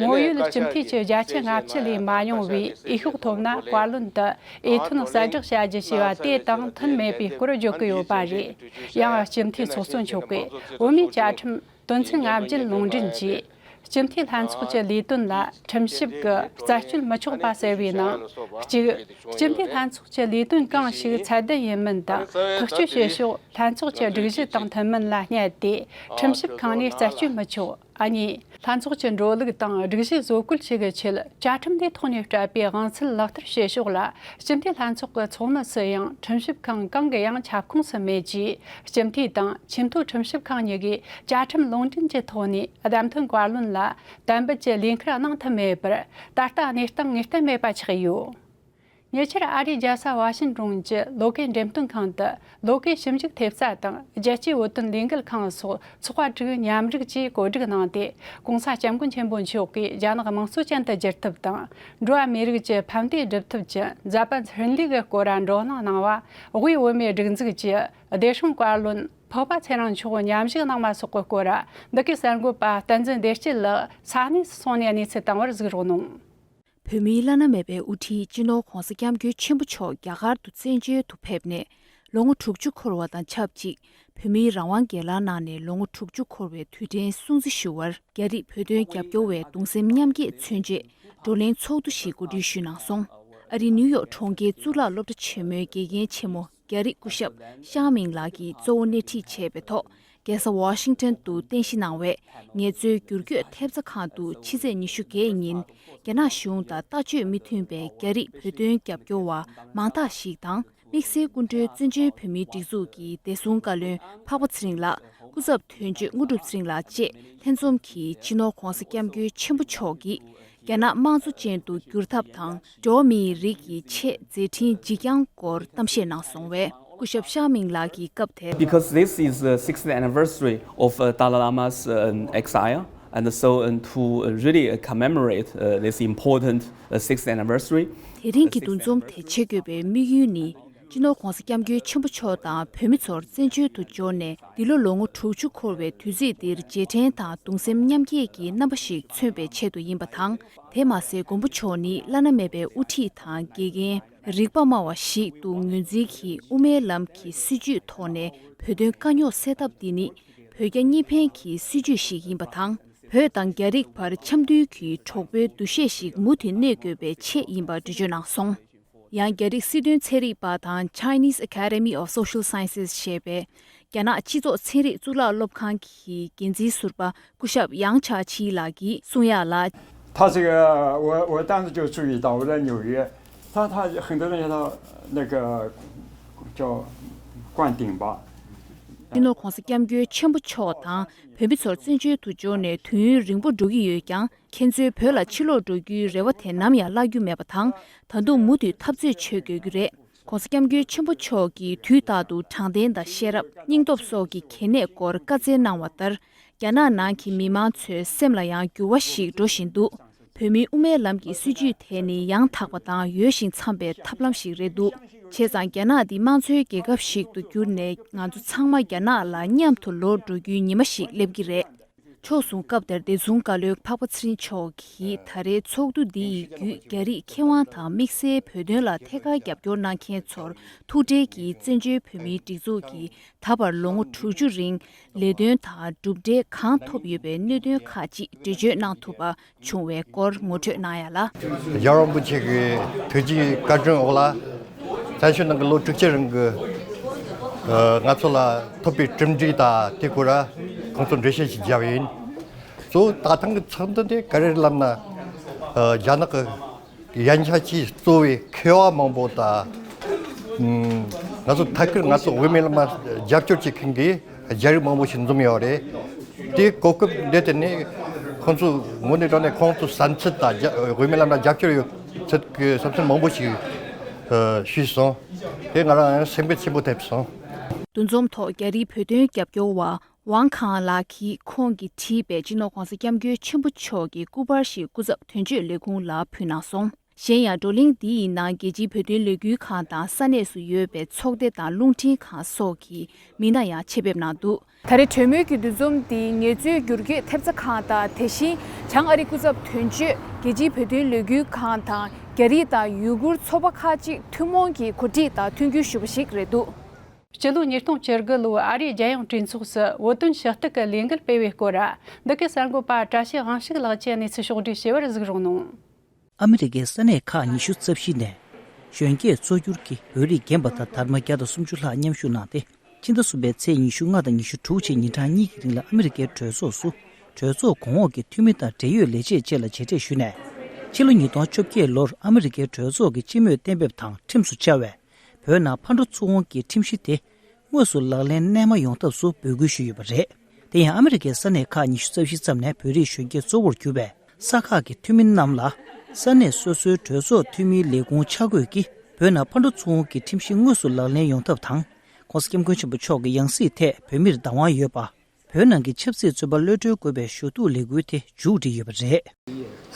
ངོ་ཡོད་སྤྱི་འཐུས་ཀྱི་བརྒྱ་ཆ་ལྔ་བཅུ་ལས་མ་ཡོང་བའི་འོས་ཤོག་ཐོབ་ན་བཀའ་བློན་དུ་འོས་ཐོན་གསལ་བསྒྲགས་བྱ་རྒྱུ་ཞེས་པ་དེ་དང་མཐུན་མེད་པའི་སྐོར་བརྗོད་ཀྱི་ཡོད་པ་རེད། ཡང་སྤྱི་འཐུས་ཚོགས་གཙོ་མཆོག་གིས་བོད་མིའི་བཅའ་ཁྲིམས་དོན་ཚན་ལྔ་བརྒྱད་ལུང་འདྲེན་གྱིས། སྤྱི་འཐུས་ལྷན་ཚོགས་ཀྱི་ལས་དོན་ལ་ཁྲིམས་ཞིབ་ཀྱི་རྩད་གཅོད་མི་ཆོག་པ་ཟེར་བའི་ནང་། གཅིག། སྤྱི་འཐུས་ལྷན་ཚོགས་ཀྱི་ལས་དོན་གང་ཞིག་ཚད་ལྡན་ཡིན་མིན་དང་ཐག་གཅོད་བྱེད་ཕྱོགས་ལྷན་ཚོགས་ཀྱི་སྒྲིག་གཞི་དང་མཐུན་མིན་ལ་བསྙད་དེ། ཁྲིམས་ཞིབ་ཁང་ནས་རྩད་གཅོད་མི་ཆོག། ཨ་གཉིས། ལྷན་ཚོགས་ཀྱི་འགྲོ་ལུགས་དང་སྒྲིག་གཞི་བཟོ་བཀོད་བྱེད་ཀྱི་ཆེད་བཅའ་ཁྲིམས་དེ་ཐོག་ནས་སྤྲད་པའི་དབང་ཚད་ལག་བསྟར་བྱེད་ཕྱོགས་ལ་སྤྱི་འཐུས་ལྷན་ཚོགས་ཀྱི་ཚོགས་མི་སུ་ཡང་ཁྲིམས་ཞིབ་ཁང་གང་གི་ཡང་ཁྱབ་ཁོངས་སུ་མེད་ཅེས་སྤྱི་འཐུས་དང་ཆེས་མཐོའི་ཁྲིམས་ཞིབ་ཁང་གཉིས་ཀྱིས་བཅའ་ཁྲིམས་ལུང་འདྲེན་གྱི་ཐོག་ནས་བདམས་ཐོན་བཀའ་བློན་ལ་གཏན་འབེབས་ཀྱི་ལས་འཁུར་གནང་ཐུབ་མེད་པར་ད་ལྟ་གནས་སྟངས་ངེས་གཏན་མེད་པ་ཆགས་ཡོད། ཉེ་ཆར་ཨ་རིའི་རྒྱལ་ས་ཝ་ཤིང་ཏོན་གྱི་ལོ་ཀའི་འགྲེམས་སྟོན་ཁང་དུ་ལོ་ཀའི་ཞིབ་འཇུག་ཐེབས་རྩ་དང་རྒྱལ་སྤྱིའི་བོད་དོན་ལས་འགུལ་ཁང་སོགས་ཚོགས་པ་དྲུག་མཉམ་རུབ་ཀྱིས་གོ་སྒྲིག་གནང་སྟེ། ྋགོང་ས་ྋསྐྱབས་མགོན་ཆེན་པོ་མཆོག་གིས་རྒྱ་ནག་དམངས་གཙོ་ཅན་དུ་བསྒྱུར་ཐབས་དང་། འགྲོ་བ་མིའི་རིགས་ཀྱི་ཕན་བདེ་སྒྲུབ་ཐབས་ཀྱི་མཛད་པ་འཛིན་ལུགས་ཀྱི་སྐོར་བགྲོ་གླེང་གནང་བ། དབུས་བོད་མིའི་སྒྲིག་འཛུགས་ཀྱི་བདེ་སྲུང་བཀའ་བློན་འཕགས་པ་ཚེ་རིང་མཆོག་མཉམ་ཞུགས་གནང་བ་སོགས་ཀྱི་སྐོར། འདི་གའི་གསར་འགོད་པ་བསྟན་འཛིན་བདེ་སྐྱིད་ལགས་ས་གནས་སུ་སོང་ནས་གནས་ཚུལ་བཏང་བར་གཟིགས་རོགས་གནང་། བོད་མིའི་བླ་ན་མེད་པའི་དབུ་ཁྲིད་སྤྱི་ནོར་༧གོང་ས་༧སྐྱབས་མགོན་ཆེན་པོ་མཆོག་རྒྱ་གར་དུ་བཙན་བྱོལ་དུ་ཕེབས་ནས་ལོ་ངོ་དྲུག་ཅུ་འཁོར་བ་དང་ཆབས་ཅིག། བོད་མིའི་རང་དབང་སྒེར་ལངས་གནང་ནས་ལོ་ངོ་དྲུག་ཅུ་འཁོར་བའི་དུས་དྲན་སྲུང་བརྩི་ཞུ་བར། རྒྱ་རིགས་བོད་དོན་རྒྱབ་སྐྱོར་བས་གདུང་སེམས་མཉམ་སྐྱེད་མཚོན་ཆེད་བགྲོ་གླེང་ཚོགས་འདུ་ཞིག་གོ་སྒྲིག་ཞུས་གནང་སོང་། ཨ་རིའི་ནིའུ་ཡོག་གྲོང་ཁྱེར་གཙུག་ལག་སློབ་གྲྭ་ཆེན་མོའི་དགེ་རྒན་ཆེན་མོ་རྒྱ་རིགས་སྐུ་ཞབས་ཤང་མིང་ལགས་ཀྱིས་གཙོ་བོ་སྣེ་ཁྲིད་བྱས་པའི་ཐོག་རྒྱལ་ས་ཝ་ཤིང་ཊོན་དུ་རྟེན་གཞི་གནང་བའི་ངལ་རྩོལ་བསྒྱུར་བཅོས་ཐེབས་རྩ་ཁང་དུ་ཕྱི་ཚེས་ཉི་ཤུ་བརྒྱད་ཉིན་རྒྱ་ནག་གཞུང་དང་ལྟ་སྤྱོད་མི་མཐུན་པའི་རྒྱ་རིགས་བོད་དོན་རྒྱབ་སྐྱོར་བ་མང་དག་ཞིག་དང་། དམིགས་བསལ་སྐུ་མགྲོན་བཙན་བྱོལ་བོད་མིའི་སྒྲིག་འཛུགས་ཀྱི་བདེ་སྲུང་བཀའ་བློན་འཕགས་པ་ཚེ་རིང་ལགས་ སྐུ་ཚབ་དོན་གཅོད་དངོས་གྲུབ་ཚེ་རིང་ལགས་བཅས་ལྷན་འཛོམས་ཀྱིས་སྤྱི་ནོར་༧གོང་ས་༧སྐྱབས་མགོན་ཆེན་པོ་མཆོག་གིས་རྒྱ་ནག་དམངས་གཙོ་ཅན་དུ་བསྒྱུར་ཐབས་དང་། འགྲོ་བ་མིའི་རིགས་ཀྱི་ཆེས་མཛད་འཕྲིན་ལྗིད་རྒྱང་སྐོར་གཏམ་བཤད་གནང་སོང་བས། སྐུ་ཞབས་ཤ་མིང་ལགས་ཀྱིས་སྐབས་དེར། Because this is the sixtieth anniversary of uh, Dalai Lama's uh, exile, and so uh, to uh, really uh, commemorate uh, this important uh, sixtieth anniversary, དེ་རིང་གི་འདུ་འཛོམས་དེ་བྱེད་དགོས་པའི་དམིགས་ཡུལ་ནི། སྤྱི་ནོར་༧གོང་ས་༧སྐྱབས་མགོན་ཆེན་པོ་མཆོག་དང་བོད་མི་ཚོར་བཙན་བྱོལ་དུ་འབྱོར་ནས་འདི་ལོ་ལོ་ངོ་དྲུག་ཅུ་འཁོར་བའི་དུས་ཚིགས་འདིར་རྗེས་དྲན་དང་གདུང་སེམས་མཉམ་སྐྱེད་ཀྱི་རྣམ་པ་ཞིག་མཚོན་པའི་ཆེད་དུ་ཡིན་པ་དང་། དེ་མ་ཟད་མགོན་པོ་མཆོག་ནི་བླ་ན་མེད་པའི་དབུ་ཁྲིད་དང་། དགེ་རྒན། རིག་པ་སྨྲ་བ་ཞིག་ཏུ་ངོས་འཛིན་གྱིས། དབུ་མའི་ལམ་གྱི་སྲིད་བྱུས་ཐོག་ནས་བོད་དོན་དཀའ་རྙོག་སེལ་ཐབས་འདི་ནི་བོད་རྒྱ་གཉིས་ཕན་གྱི་སྲིད་བྱུས་ཤིག་ཡིན་པ་དང་། བོད་དང་རྒྱ་རིགས་བར་འཆམ་མཐུན་གྱི་གྲོགས་པོའི་འདུ་ཤེས་ཤིག་མུ་མཐུད་གནས་དགོས་པའི་ཆེད་ཡིན་པ་འགྲེལ་བརྗོད་གནང་སོང་། ཡང་རྒྱ་རིགས་སྲིད་དོན་ཚན་རིག་པ་དང་Chinese Academy of Social Sciences ཞེས་པའི་རྒྱ་ནག་སྤྱི་ཚོགས་ཚན་རིག་གཙུག་ལག་སློབ་ཁང་གི་འགན་འཛིན་ཟུར་པ་སྐུ་ཞབས་ཡང་ཆ་ཆི་ལགས་ཀྱིས་གསུང་ཡག་ལ། 他这个，我我当时就注意到，我在纽约，他他很多人叫他那个叫灌顶吧。 སྤྱི་ནོར་༧གོང་ས་༧སྐྱབས་མགོན་ཆེན་པོ་མཆོག་དང་བོད་མི་ཚོར་བཙན་བྱོལ་དུ་འབྱོར་ནས་དུས་ཡུན་རིང་པོ་འགྲོ་གི་ཡོད་ཀྱང་། ཁྱེད་ཚོའི་བོད་ལ་ཕྱིར་ལོག་འགྲོ་རྒྱུའི་རེ་བ་དེ་ནམ་ཡང་བརླག་རྒྱུ་མེད་པ་དང་། ད་དུང་མུ་མཐུད་འཐབ་རྩོད་བྱེད་དགོས་ཀྱི་རེད། ༸གོང་ས་༸སྐྱབས་མགོན་ཆེན་པོ་མཆོག་གིས་དུས་རྟག་ཏུ་དྲང་བདེན་དང་ཤེས་རབ། སྙིང་སྟོབས་སོགས་ཀྱི་གལ་གནད་སྐོར་བཀའ་སྩལ་གནང་བ་ལྟར། རྒྱ་ནག་ནང་གི་མི་མང་ཚོའི་སེམས་ལ་ཡང་འགྱུར་བ་ཞིག་འགྲོ་བཞིན་འདུག་བོད་མིའི་དབུ་མའི་ལམ་གྱི་སྲིད་བྱུས་དེ་ནི་ཡང་དག་པ་དང་ཡོད་ཞིང་འཚམ་པའི་ཐབས་ལམ་ཞིག་རེད་འདུག་བྱས་ཙང་རྒྱ་ནག་འདི་དམངས་གཙོའི་རྒྱལ་ཁབ་ཞིག་ཏུ་གྱུར་ནས། ང་ཚོ་ཚང་མ་རྒྱ་ནག་ལ་མཉམ་དུ་ལོག་འགྲོ་རྒྱུའི་ཉི་མ་ཞིག་སླེབས་ཀྱི་རེད། ཕྱོགས་མཚུངས་སྐབས་དེར་བདེ་སྲུང་བཀའ་བློན་འཕགས་པ་ཚེ་རིང་མཆོག་གིས་ད་རེས་ཚོགས་འདུ་འདི་ཡི་བརྒྱུད་རྒྱ་རིགས་མཁས་དབང་དང་དམིགས་བསལ་བོད་དོན་ལ་ཐད་ཀར་རྒྱབ་སྐྱོར་གནང་མཁན་ཚོར་ཐུགས་ཁྲལ་གྱིས། བཙན་བྱོལ་བོད་མིའི་སྒྲིག་འཛུགས་ཀྱིས་ད་བར་ལོ་ངོ་དྲུག་ཅུ་རིང་ལས་དོན་དང་གྲུབ་འབྲས་གང་ཐོབ་ཡོད་པའི་གནད་དོན་ཁག་ཅིག་འགྲེལ་བརྗོད་གནང་ཐུབ་པ་བྱུང་བའི་སྐོར་ངོ་སྤྲོད་གནང་ཡ་ལ། རྒྱལ་བ་རིན་པོ་ཆེ་གི་ཐུགས་རྗེའི་བཀའ་དྲིན་འོག་ལ། བཙན་བྱོལ་ནང་གི་ལོ་དྲུག་ཅུ་རིང་གི་ཨ་ང་ཚོ་ལ་ཐོབ་པའི་གྲུབ་འབྲས་དང་དེ་སྐོར་ལ་ཁོང་ཚོར་འགྲེལ་བཤད་ཞིག་བརྒྱབ་ཡིན། གཙོ་བོ་ད་ཐེངས་ཀྱི་ཚོགས་འདུ་འདི་ག་རེ་ལབ་ན། ཨ་རྒྱ་ནག་གི་ཡན་ཆབ་ཀྱིས་གཙོས་པའི་མཁས་པ་མང་པོ་དང་། ཨ་ང་ཚོ་ཐད་ཀར་ང་ཚོ་དབུ་མའི་ལམ་ལ་རྒྱབ་སྐྱོར་བྱེད་མཁན་གྱི་རྒྱ་རིགས་མང་པོ་ཞིག་འཛོམས་ཡོད་རེད། དེའི་གོ་སྐབས་འདི་དེ་ནི་ཁོང་ཚོ་དངོས་གནས་དྲང་གནས་ཁོང་ཚོའི་བསམ་ཚུལ་དང་རྒྱ་དབུ་མའི་ལམ་ལ་རྒྱབ་སྐྱོར་ཡོད་ཚུལ་གྱི་བསམ་ཚུལ་མང་པོ་ཞིག་ཨ་ཞུས་སོང་། དེ་ང་རང་ཡང་སེམས་འགུལ་ཆེན་པོ་ཐེབས་སོང་། འདུ་འཛོམས་ཐོག་རྒྱ་རིགས་བོད་དོན་རྒྱབ་སྐྱོར་བ་ཝང་ཁང་ལགས་ཀྱིས་ཁོང་གིས་བྲིས་པའི་སྤྱི་ནོར་༸གོང་ས་༸སྐྱབས་མགོན་ཆེན་པོ་མཆོག་གི་སྐུ་པར་ཞིག་སྐུ་ཚབ་དོན་གཅོད་ལས་ཁུངས་ལ་ཕུལ་གནང་སོང་། གཞན་ཡང་བགྲོ་གླེང་འདི་ཡི་ནང་རྒྱལ་སྤྱིའི་བོད་དོན་ལས་འགུལ་ཁང་དང་ས་གནས་སུ་ཡོད་པའི་ཚོགས་སྡེ་དང་རླུང་འཕྲིན་ཁང་སོགས་ཀྱི་མི་སྣ་ཡང་ཆེད་ཕེབས་གནང་འདུག་ད་རེས་གྲོས་མོལ་གྱི་འདུ་འཛོམས་འདི་ངལ་རྩོལ་བསྒྱུར་བཅོས་ཐེབས་རྩ་ཁང་དང་། དེ་བཞིན་བྱང་ཨ་རི་སྐུ་ཚབ་དོན་གཅོད། རྒྱལ་སྤྱིའི་བོད་དོན་ལས་འགུལ་ཁང་དང་རྒྱ་རིགས་དང་ཡུ་གུར་ཚོགས་པ་ཁག་ཅིག་ཐུན་མོང་གི་གོ་སྒྲིག་དང་མཐུན་འགྱུར་ཞུས་པ་ཞིག་རེད་འདུག་སྤྱི་ལོ་ཉིས་སྟོང་བཅུ་དགུ་ལོའི་ཨ་རིའི་རྒྱལ་ཡོངས་གྲོས་ཚོགས་སུ་བོད་དོན་ཞུ་གཏུག་གི་ལས་འགུལ་སྤེལ་བའི་སྐོར། འདི་གའི་གསར་འགོད་པ་བཀྲ་ཤིས་དབང་ཕྱུག་ལགས་ཀྱིས་གནས་ཚུལ་ཕྱོགས་བསྒྲིགས་བྱས་པར་གཟིགས་རོགས་གནང་། ཨ་མི་རི་ཀའི་ས་གནས་ཁག་ཉི་ཤུ་རྩ་བཞི་ནས་གཞོན་སྐྱེས་གཙོ་གྱུར་གྱི་བོད་རིགས་རྒན་པ་དང་དར་མ་བརྒྱ་དང་སུམ་ཅུ་ལྷག་མཉམ་ཞུགས་གནང་སྟེ། ཕྱི་ཟླ་གསུམ་པའི་ཚེས་ཉི་ཤུ་ལྔ་དང་ཉི་ཤུ་དྲུག་བཅས་ཉིན་གྲངས་གཉིས་ཀྱི་རིང་ལ་ཨ་མི་རི་ཀའི་གྲོས་ཚོགས་སུ་གྲོས་ཚོགས་གོང་འོག་གི་འཐུས་མི་དང་འབྲེལ་ཡོད་ལས་བྱེད་བཅས་ལ་མཇལ་འཕྲད་ཞུས་ནས། ཕྱི་ལོ་ཉིས་སྟོང་བཅོ་བརྒྱད་ལོར་ཨ་མི་རི་ཀའི་གྲོས་ཚོགས་ཀྱི་སྤྱི་མོས་གཏན་འབེབས་དང་ཁྲིམས་སུ་བཅའ་བའི་བོད་ནང་ཕར་འགྲོ་ཚུར་འོང་གི་ཁྲིམས་གཞི་དེ་དངོས་སུ་ལག་ལེན་གནས་མ་ཡོང་ཐབས་སུ་འབོད་སྐུལ་ཞུས་ཡོད་པ་རེད། དེ་ཡང་ཨ་མི་རི་ཀའི་ས་གནས་ཁག་ཉི་ཤུ་རྩ་བཞི་ཙམ་ནས་བོད་རིགས་གཞོན་སྐྱེས་གཙོ་བོར་གྱུར་པའི་ས་ཁག་གི་འཐུས་མི་རྣམས་ལ། ས་གནས་སོ་སོའི་གྲོས་ཚོགས་འཐུས་མིའི་ལས་ཁུངས་ཆ་བགོས་ཀྱིས་བོད་ནང་ཕར་འགྲོ་ཚུར་འོང་གི་ཁྲིམས་གཞི་དངོས་སུ་ལག་ལེན་ཡོང་ཐབས་དང་། ༸གོང་ས་༸སྐྱབས་མགོན་ཆེན་པོ་མཆོག་གི་ཡང་སྲིད་ཐད་བོད་མིར་བདག་དབང་ཡོད་པ། བོད་ནང་གི་ཆབ་སྲིད་བཙོན་པ་གློད་གྲོལ་དགོས་པའི་ཞུ་གཏུག་ལས་འགུལ་དེ་མཇུག་བསྒྲིལ་ཡོད་པ་རེད།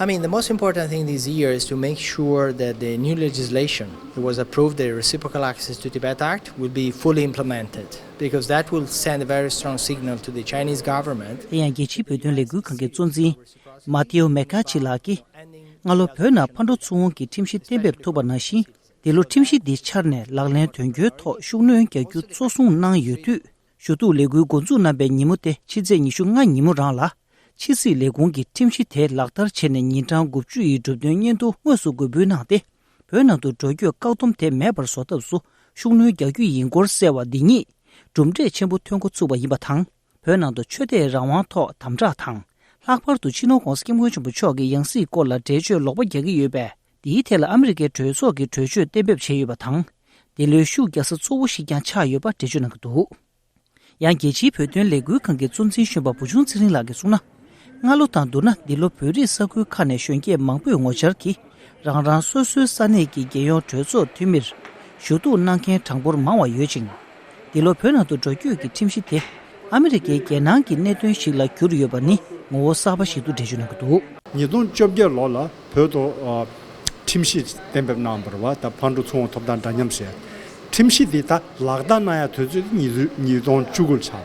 I mean, the most important thing this year is to make sure that the new legislation that was approved, the Reciprocal Access to Tibet Act, will be fully implemented, because that will send a very strong signal to the Chinese government. དེ་ཡང་རྒྱལ་སྤྱིའི་བོད་དོན་ལས་འགུལ་ཁང་གི་གཙོ་འཛིན་མ་ཏེའོ་མེ་ཀ་ཆི་ལགས་ཀྱིས། སྔ་ལོ་བོད་ནང་ཕར་འགྲོ་ཚུར་འོང་གི་ཁྲིམས་གཞི་གཏན་འབེབས་ཐུབ་པ་ནང་བཞིན། འདི་ལོ་ཁྲིམས་གཞི་འདི་འཆར་ནས་ལག་ལེན་དོན་འཁྱོལ་ཐོག་ཤུགས་སྣོན་རྒྱག་རྒྱུ་གཙོ་བཟུང་གནང་ཡོད་དུས། ཞུ་གཏུག་ལས་འགུལ་འགོ་འཛུགས་གནང་པའི་ཉིན་མོ་དེ་ཕྱི་ཚེས་ཉི་ཤུ་ལྔ་ཉིན་མོ་རང་ལ། ཕྱི་སྲིད་ལས་ཁུངས་ཀྱིས་ཁྲིམས་གཞི་དེ་ལག་བསྟར་བྱས་ནས་ཉིན་གྲངས་དགུ་བཅུ་ཡི་གྲུབ་དོན་སྙན་ཐོ་དངོས་སུ་འགོད་འབུལ་གནང་སྟེ། བོད་ནང་དུ་འགྲོ་སྐྱོད་བཀག་སྡོམ་དེ་མེད་པར་བཟོ་ཐབས་སུ་ཤུགས་སྣོན་རྒྱག་རྒྱུ་ཡིན་སྐོར་གསལ་བ་འདི་ཉིད་གྲུབ་འབྲས་ཆེན་པོ་ཐོན་འགོ་ཚུགས་པ་ཡིན་པ་དང་། བོད་ནང་དུ་ཆོས་དད་རང་དབང་ཐོག་དམ་དྲག་དང་། ལྷག་པར་དུ་སྤྱི་ནོར་༸གོང་ས་༸སྐྱབས་མགོན་ཆེན་པོ་མཆོག་གི་ཡང་སྲིད་སྐོར་ལ་འགྲེལ་བརྗོད་ལོག་པ་རྒྱག་གི་ཡོད་པས། འདིའི་ཐད་ལ་ཨ་མི་རི་ཀའི་གྲོས་ཚོགས་ཀྱིས་གྲོས་ཆོད་གཏན་འབེབས་བྱས་ཡོད་པ་དང་། འདི་ལོའི་ཤུགས་རྒྱག་ས་གཙོ་བོ་ཞིག་ཀྱང་ཆགས་ཡོད་པ་འགྲེལ་བརྗོད་གནང་གི་འདུག་ཡང་རྒྱལ་སྤྱིའི་བོད་དོན་ལས་འགུལ་ཁང་གི་གཙོ་འཛིན་གཞོན་པ་བུ་ཆུང་ཚེ་རིང་ལགས་ཀྱིས་གསུངས་ན། སྔ་ལོ་དང་བསྡུར་ན་འདི་ལོ་བོད་རིགས་ས་ཁུལ་ཁག་ནས་གཞོན་སྐྱེས་མང་པོས་ངོ་བཅར་གྱིས་རང་རང་སོ་སོའི་ས་གནས་ཀྱི་རྒྱལ་ཡོངས་གྲོས་ཚོགས་འཐུས་མིར་ཞུ་གཏུག་གནང་མཁན་གྲངས་འབོར་མང་བ་ཡོད་ཅིང་། འདི་ལོ་བོད་ནང་དུ་འགྲོ་སྐྱོད་ཀྱི་ཁྲིམས་གཞི་དེ་ཨ་མི་རི་ཀའི་རྒྱལ་ནང་གི་གནད་དོན་ཞིག་ལ་གྱུར་ཡོད་པ་ནི་ངོ་བོ་གསར་པ་ཞིག་ཏུ་འགྲེལ་བརྗོད་གནང་གི་འདུག། ཉིས་སྟོང་བཅོ་བརྒྱད་ལོ་ལ་བོད་དུ་ཨ་ཁྲིམས་གཞི་གཏན་འབེབས་གནང་བ་རེད་བ། ད་ཕར་འགྲོ་ཚུར་འོང་ཐོབ་ཐང་འདྲ་མཉམ་ཞེས། ཁྲིམས་གཞི་འདི་ད་ལག་བསྟར་གནང་ཡ་དུས་ཚོད་ཉིས་ཉིས་སྟོང་བཅུ་དགུ་ལ་ཆགས།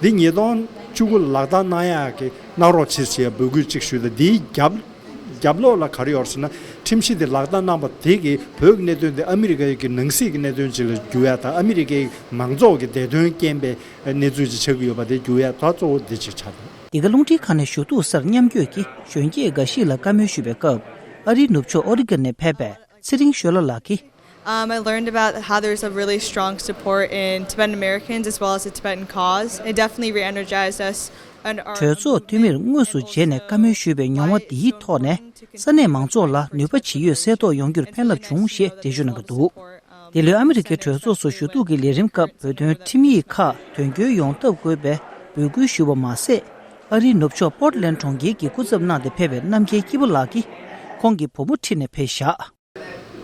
འདི་ཉིས་སྟོང་བཅུ་དགུ་ལ་ལག་བསྟར་གནང་ཡ་གི་གནང་རོགས་བྱེད་ཅེས་འབོད་སྐུལ་གཅིག་ཞུས། ད་འདིའི་རྒྱབ་རྒྱབ་ལོགས་ལ་ག་རེ་ཡོད་ཟེར་ན། ཁྲིམས་གཞི་འདི་ལག་བསྟར་གནང་བ་དེ་གིས་བོད་ཀྱི་གནད་དོན་དེ་ཨ་མི་རི་ཀའི་གི་ནང་སྲིད་ཀྱི་གནད་དོན་ཅིག་ལ་འགྱུར་ཡ་དང་། ཨ་མི་རི་ཀའི་མང་ཚོགས་ཀྱི་བདེ་དོན་རྐྱེན་པའི་གནས་ཚུལ་ཅིག་ཆགས་ཀྱི་ཡོད་པ་དེ་འགྱུར་ཡ་ད་གཙོ་བོ་འདི་ཅིག་ཆགས་འདུག། འདི་ག་རླུང་འཕྲིན་ཁང་ནས་ཞུ་གཏུག་སར་མཉམ་བསྐྱོད་ཀྱིས་གཞོན་སྐྱེས་འགའ་ཞིག་ལ་བཀའ་མོལ་ཞུས་པའི་སྐབས། ཨ་རིའི་ནུབ་ཕྱོགས་ཨོ་རི་གྷན་ནས་ཕེབས་པའི་ཚེ་རིང་ཤོ་ལོ་ལགས་ཀྱིས། Um, I learned about how there's a really strong support in Tibetan Americans as well as the Tibetan cause. It definitely re-energized us and our གྲོས་ཚོགས་འཐུས་མིར་དངོས་སུ་མཇལ་ནས་བཀའ་མོལ་ཞུས་པའི་མྱོང་བ་འདིའི་ཐོག་ནས། ས་གནས་མང་ཚོགས་ལ་ནུས་པ་ཇི་ཡོད་གསལ་རྟོགས་ཡོང་རྒྱུར་ཕན་རླབས་བྱུང་ཞེས་འགྲེལ་བརྗོད་གནང་གི་འདུག། འདི་ལོའི་ཨ་མི་རི་ཀའི་གྲོས་ཚོགས་སུ་ཞུ་གཏུག་གི་ལས་རིམ་སྐབས་བོད་དོན་ཁྲིམས་ཡིག་ཁག་དོན་འཁྱོལ་ཡོང་ཐབས་དགོས་པའི་འབོད་སྐུལ་ཞུས་པ་མ་ཟད། ཨ་རིའི་ནུབ་ཕྱོགས་པོར་ཏི་ལན་གྲོང་ཁྱེར་གྱིས་སྐུ་ཚབ་གནང་སྟེ་ཕེབས་པའི་རྣམ་རྒྱལ་སྐྱིད་པོ་ལགས་ཀྱིས་ཁོང་གི་བུ་མོ་ཁྲིད་ནས་ཕེབས་བཞག།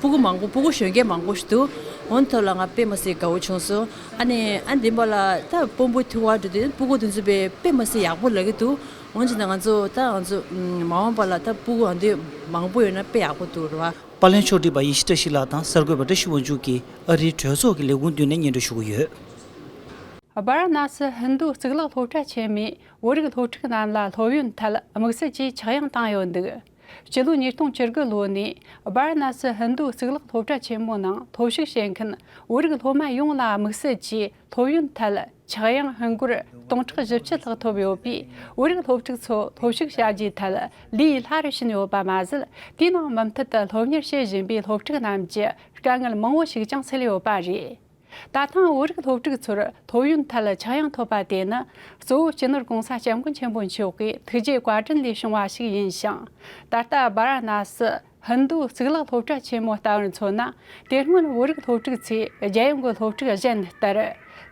སྤུ་གུ་མང་པོ་སྤུ་གུ་གཞོན་སྐྱེས་མང་པོ་ཞིག་འདུག། འོན་ཐོག་ལ་ང་དཔེ་མི་སྲིད་དགའ་བོ་བྱུང་སོང་། ཨ་ནི་ཨ་འདི་འབའ་ལ་ད་དཔོན་པོ་ཐུག་བ་འགྲོ་དུས་སྤུ་གུ་དེ་ཚོ་དཔེ་དཔེ་མི་སྲིད་ཡག་པོ་ལབ་ཀྱི་འདུག། འོན་ཀྱང་ང་ཚོ་ད་ང་ཚོ་མ་འོངས་པ་ལ་ད་སྤུ་གུ་ཨ་འདི་མང་པོ་ཡོད་ན་དཔེ་ཡག་པོ་འདུག་རེད་བ། པར་ལེན་ཕྱོགས་སྒྲིག་པ་ཡེ་ཤེས་བཀྲ་ཤིས་ལགས་དང་གསར་འགོད་པ་བཀྲ་ཤིས་དབང་ཕྱུག་གིས་ཨ་རིའི་གྲོས་ཚོགས་ཀྱི་ལས་ཁུངས་མདུན་ནས་སྙན་སྒྲོན་ཞུ་གི་ཡོད། སྦ་ར་ན་སི་ཧིན་རྡུ་གཙུག་ལག་སློབ་གྲྭ་ཆེན་མོས་བོད་རིགས་སློབ་ཕྲུག་རྣམས་ལ་སློབ་ཡོན་ཐད་དམིགས་བསལ་གྱིས་ཆག་ཡང་བཏང་ཡོད་འདུག། སྤྱི་ལོ་ཉིས་སྟོང་བཅུ་དགུ་ལོ་ནས་སྦ་ར་ན་སི་ཧིན་རྡུ་གཙུག་ལག་སློབ་གྲྭ་ཆེན་མོ་ནང་ཐོབ་ཞུགས་བྱེད་མཁན་བོད་རིགས་སློབ་མ་ཡོངས་ལ་དམིགས་བསལ་གྱིས་སློབ་ཡོན་ཐད་ཆག་ཡང་ཧིན་སྒོར་སྟོང་ཕྲག་བཞི་བཅུ་ལྷག་ཐོབ་ཡོད་པས། བོད་རིགས་སློབ་ཕྲུག་ཚོ་ཐོབ་ཞུགས་བྱ་རྒྱུའི་ཐད་ལས་སླ་རུ་ཕྱིན་ཡོད་པ་མ་ཟད། དེའི་ནང་མུ་མཐུད་དུ་སློབ་གཉེར་བྱེད་བཞིན་པའི་སློབ་ཕྲུག་རྣམས་ཀྱི་དཀའ་ངལ་མང་བོ་ཞིག་ཀྱང་སེལ་ཡོད་པ་རེད། ད་ཐེངས་བོད་རིགས་སློབ་ཕྲུག་ཚོར་སློབ་ཡོན་ཐད་ཆག་ཡང་ཐོབ་པ་དེ་ནི་གཙོ་བོ་སྤྱི་ནོར་༸གོང་ས་༸སྐྱབས་མགོན་ཆེན་པོ་མཆོག་གིས་ཐུགས་རྗེ་བཀའ་དྲིན་ལས་བྱུང་བ་ཞིག་ཡིན་ཞིང་། ད་ལྟ་སྦ་ར་ན་སི་ཧིན་རྡུ་གཙུག་ལག་སློབ་གྲྭ་ཆེན་མོ་ལྟ་བུར་མཚོན་ན། དེ་སྔོན་བོད་རིགས་སློབ་ཕྲུག་ཚོས་རྒྱལ་ཡོངས་ཀྱི་སློབ་ཕྲུག་གཞན་ལྟར་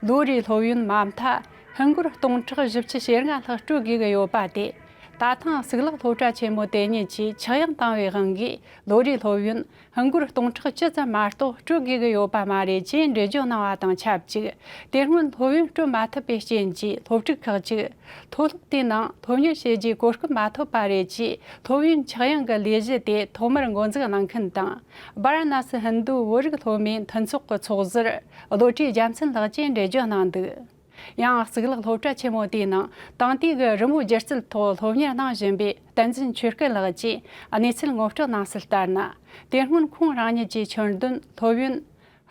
ལོ་རེའི་སློབ་ཡོན་མ་མཐའ་ཧིན་སྒོར་སྟོང་ཕྲག་བཞི་བཅུ་ཞེ་ལྔ་ལྷག་སྤྲོད་དགོས་ཀྱི་ཡོད་པ་དེ། ད་ཐེངས་གཙུག་ལག་སློབ་གྲྭ་ཆེན་མོ་དེ་ཉིད་ཀྱིས་ཆག་ཡང་བཏང་བའི་དབང་གིས་ལོ་རེའི་སློབ་ཡོན་ཧིན་སྒོར་སྟོང་ཕྲག་བཅུ་ཙམ་མ་གཏོགས་སྤྲོད་དགོས་ཀྱི་ཡོད་པ་མ་རེད་ཅེས་འགྲེལ་བརྗོད་གནང་བ་དང་ཆབས་ཅིག། དེ་སྔོན་སློབ་ཡོན་སྤྲོད་མ་ཐུབ་པའི་རྐྱེན་གྱིས་སློབ་ཕྲུག་ཁག་ཅིག་མཐོ་སློབ་དེའི་ནང་སློབ་གཉེར་བྱེད་རྒྱུའི་གོ་སྐབས་མ་ཐོབ་པ་རེད་ཅེས། སློབ་ཡོན་ཆག་ཡང་གི་ལས་གཞི་དེ་ཐོག་མར་འགོ་འཛུགས་གནང་མཁན་དང་། སྦ་ར་ན་སི་ཧིན་རྡུ་བོད་རིགས་སློབ་མའི་མཐུན་ཚོགས་ཀྱི་ཚོགས་ཟུར་བློ་གྲོས་རྒྱལ་མཚན་ལགས་ཀྱིས་འགྲེལ་བརྗོད་གནང་འདུག། ཡང་གཙུག་ལག་སློབ་གྲྭ་ཆེན་མོ་དེའི་ནང་དེང་དུས་ཀྱི་རི་མོ་སྒྱུ་རྩལ་ཐོག་སློབ་གཉེར་གནང་བཞིན་པའི་བསྟན་འཛིན་ཆོས་སྐལ་ལགས་ཀྱིས་གནས་ཚུལ་ངོ་སྤྲོད་གནང་གསལ་ལྟར་ན། དེ་སྔོན་ཁོང་རང་ཉིད་ཀྱི་ཁྱོན་བསྡོམས་སློབ་ཡོན་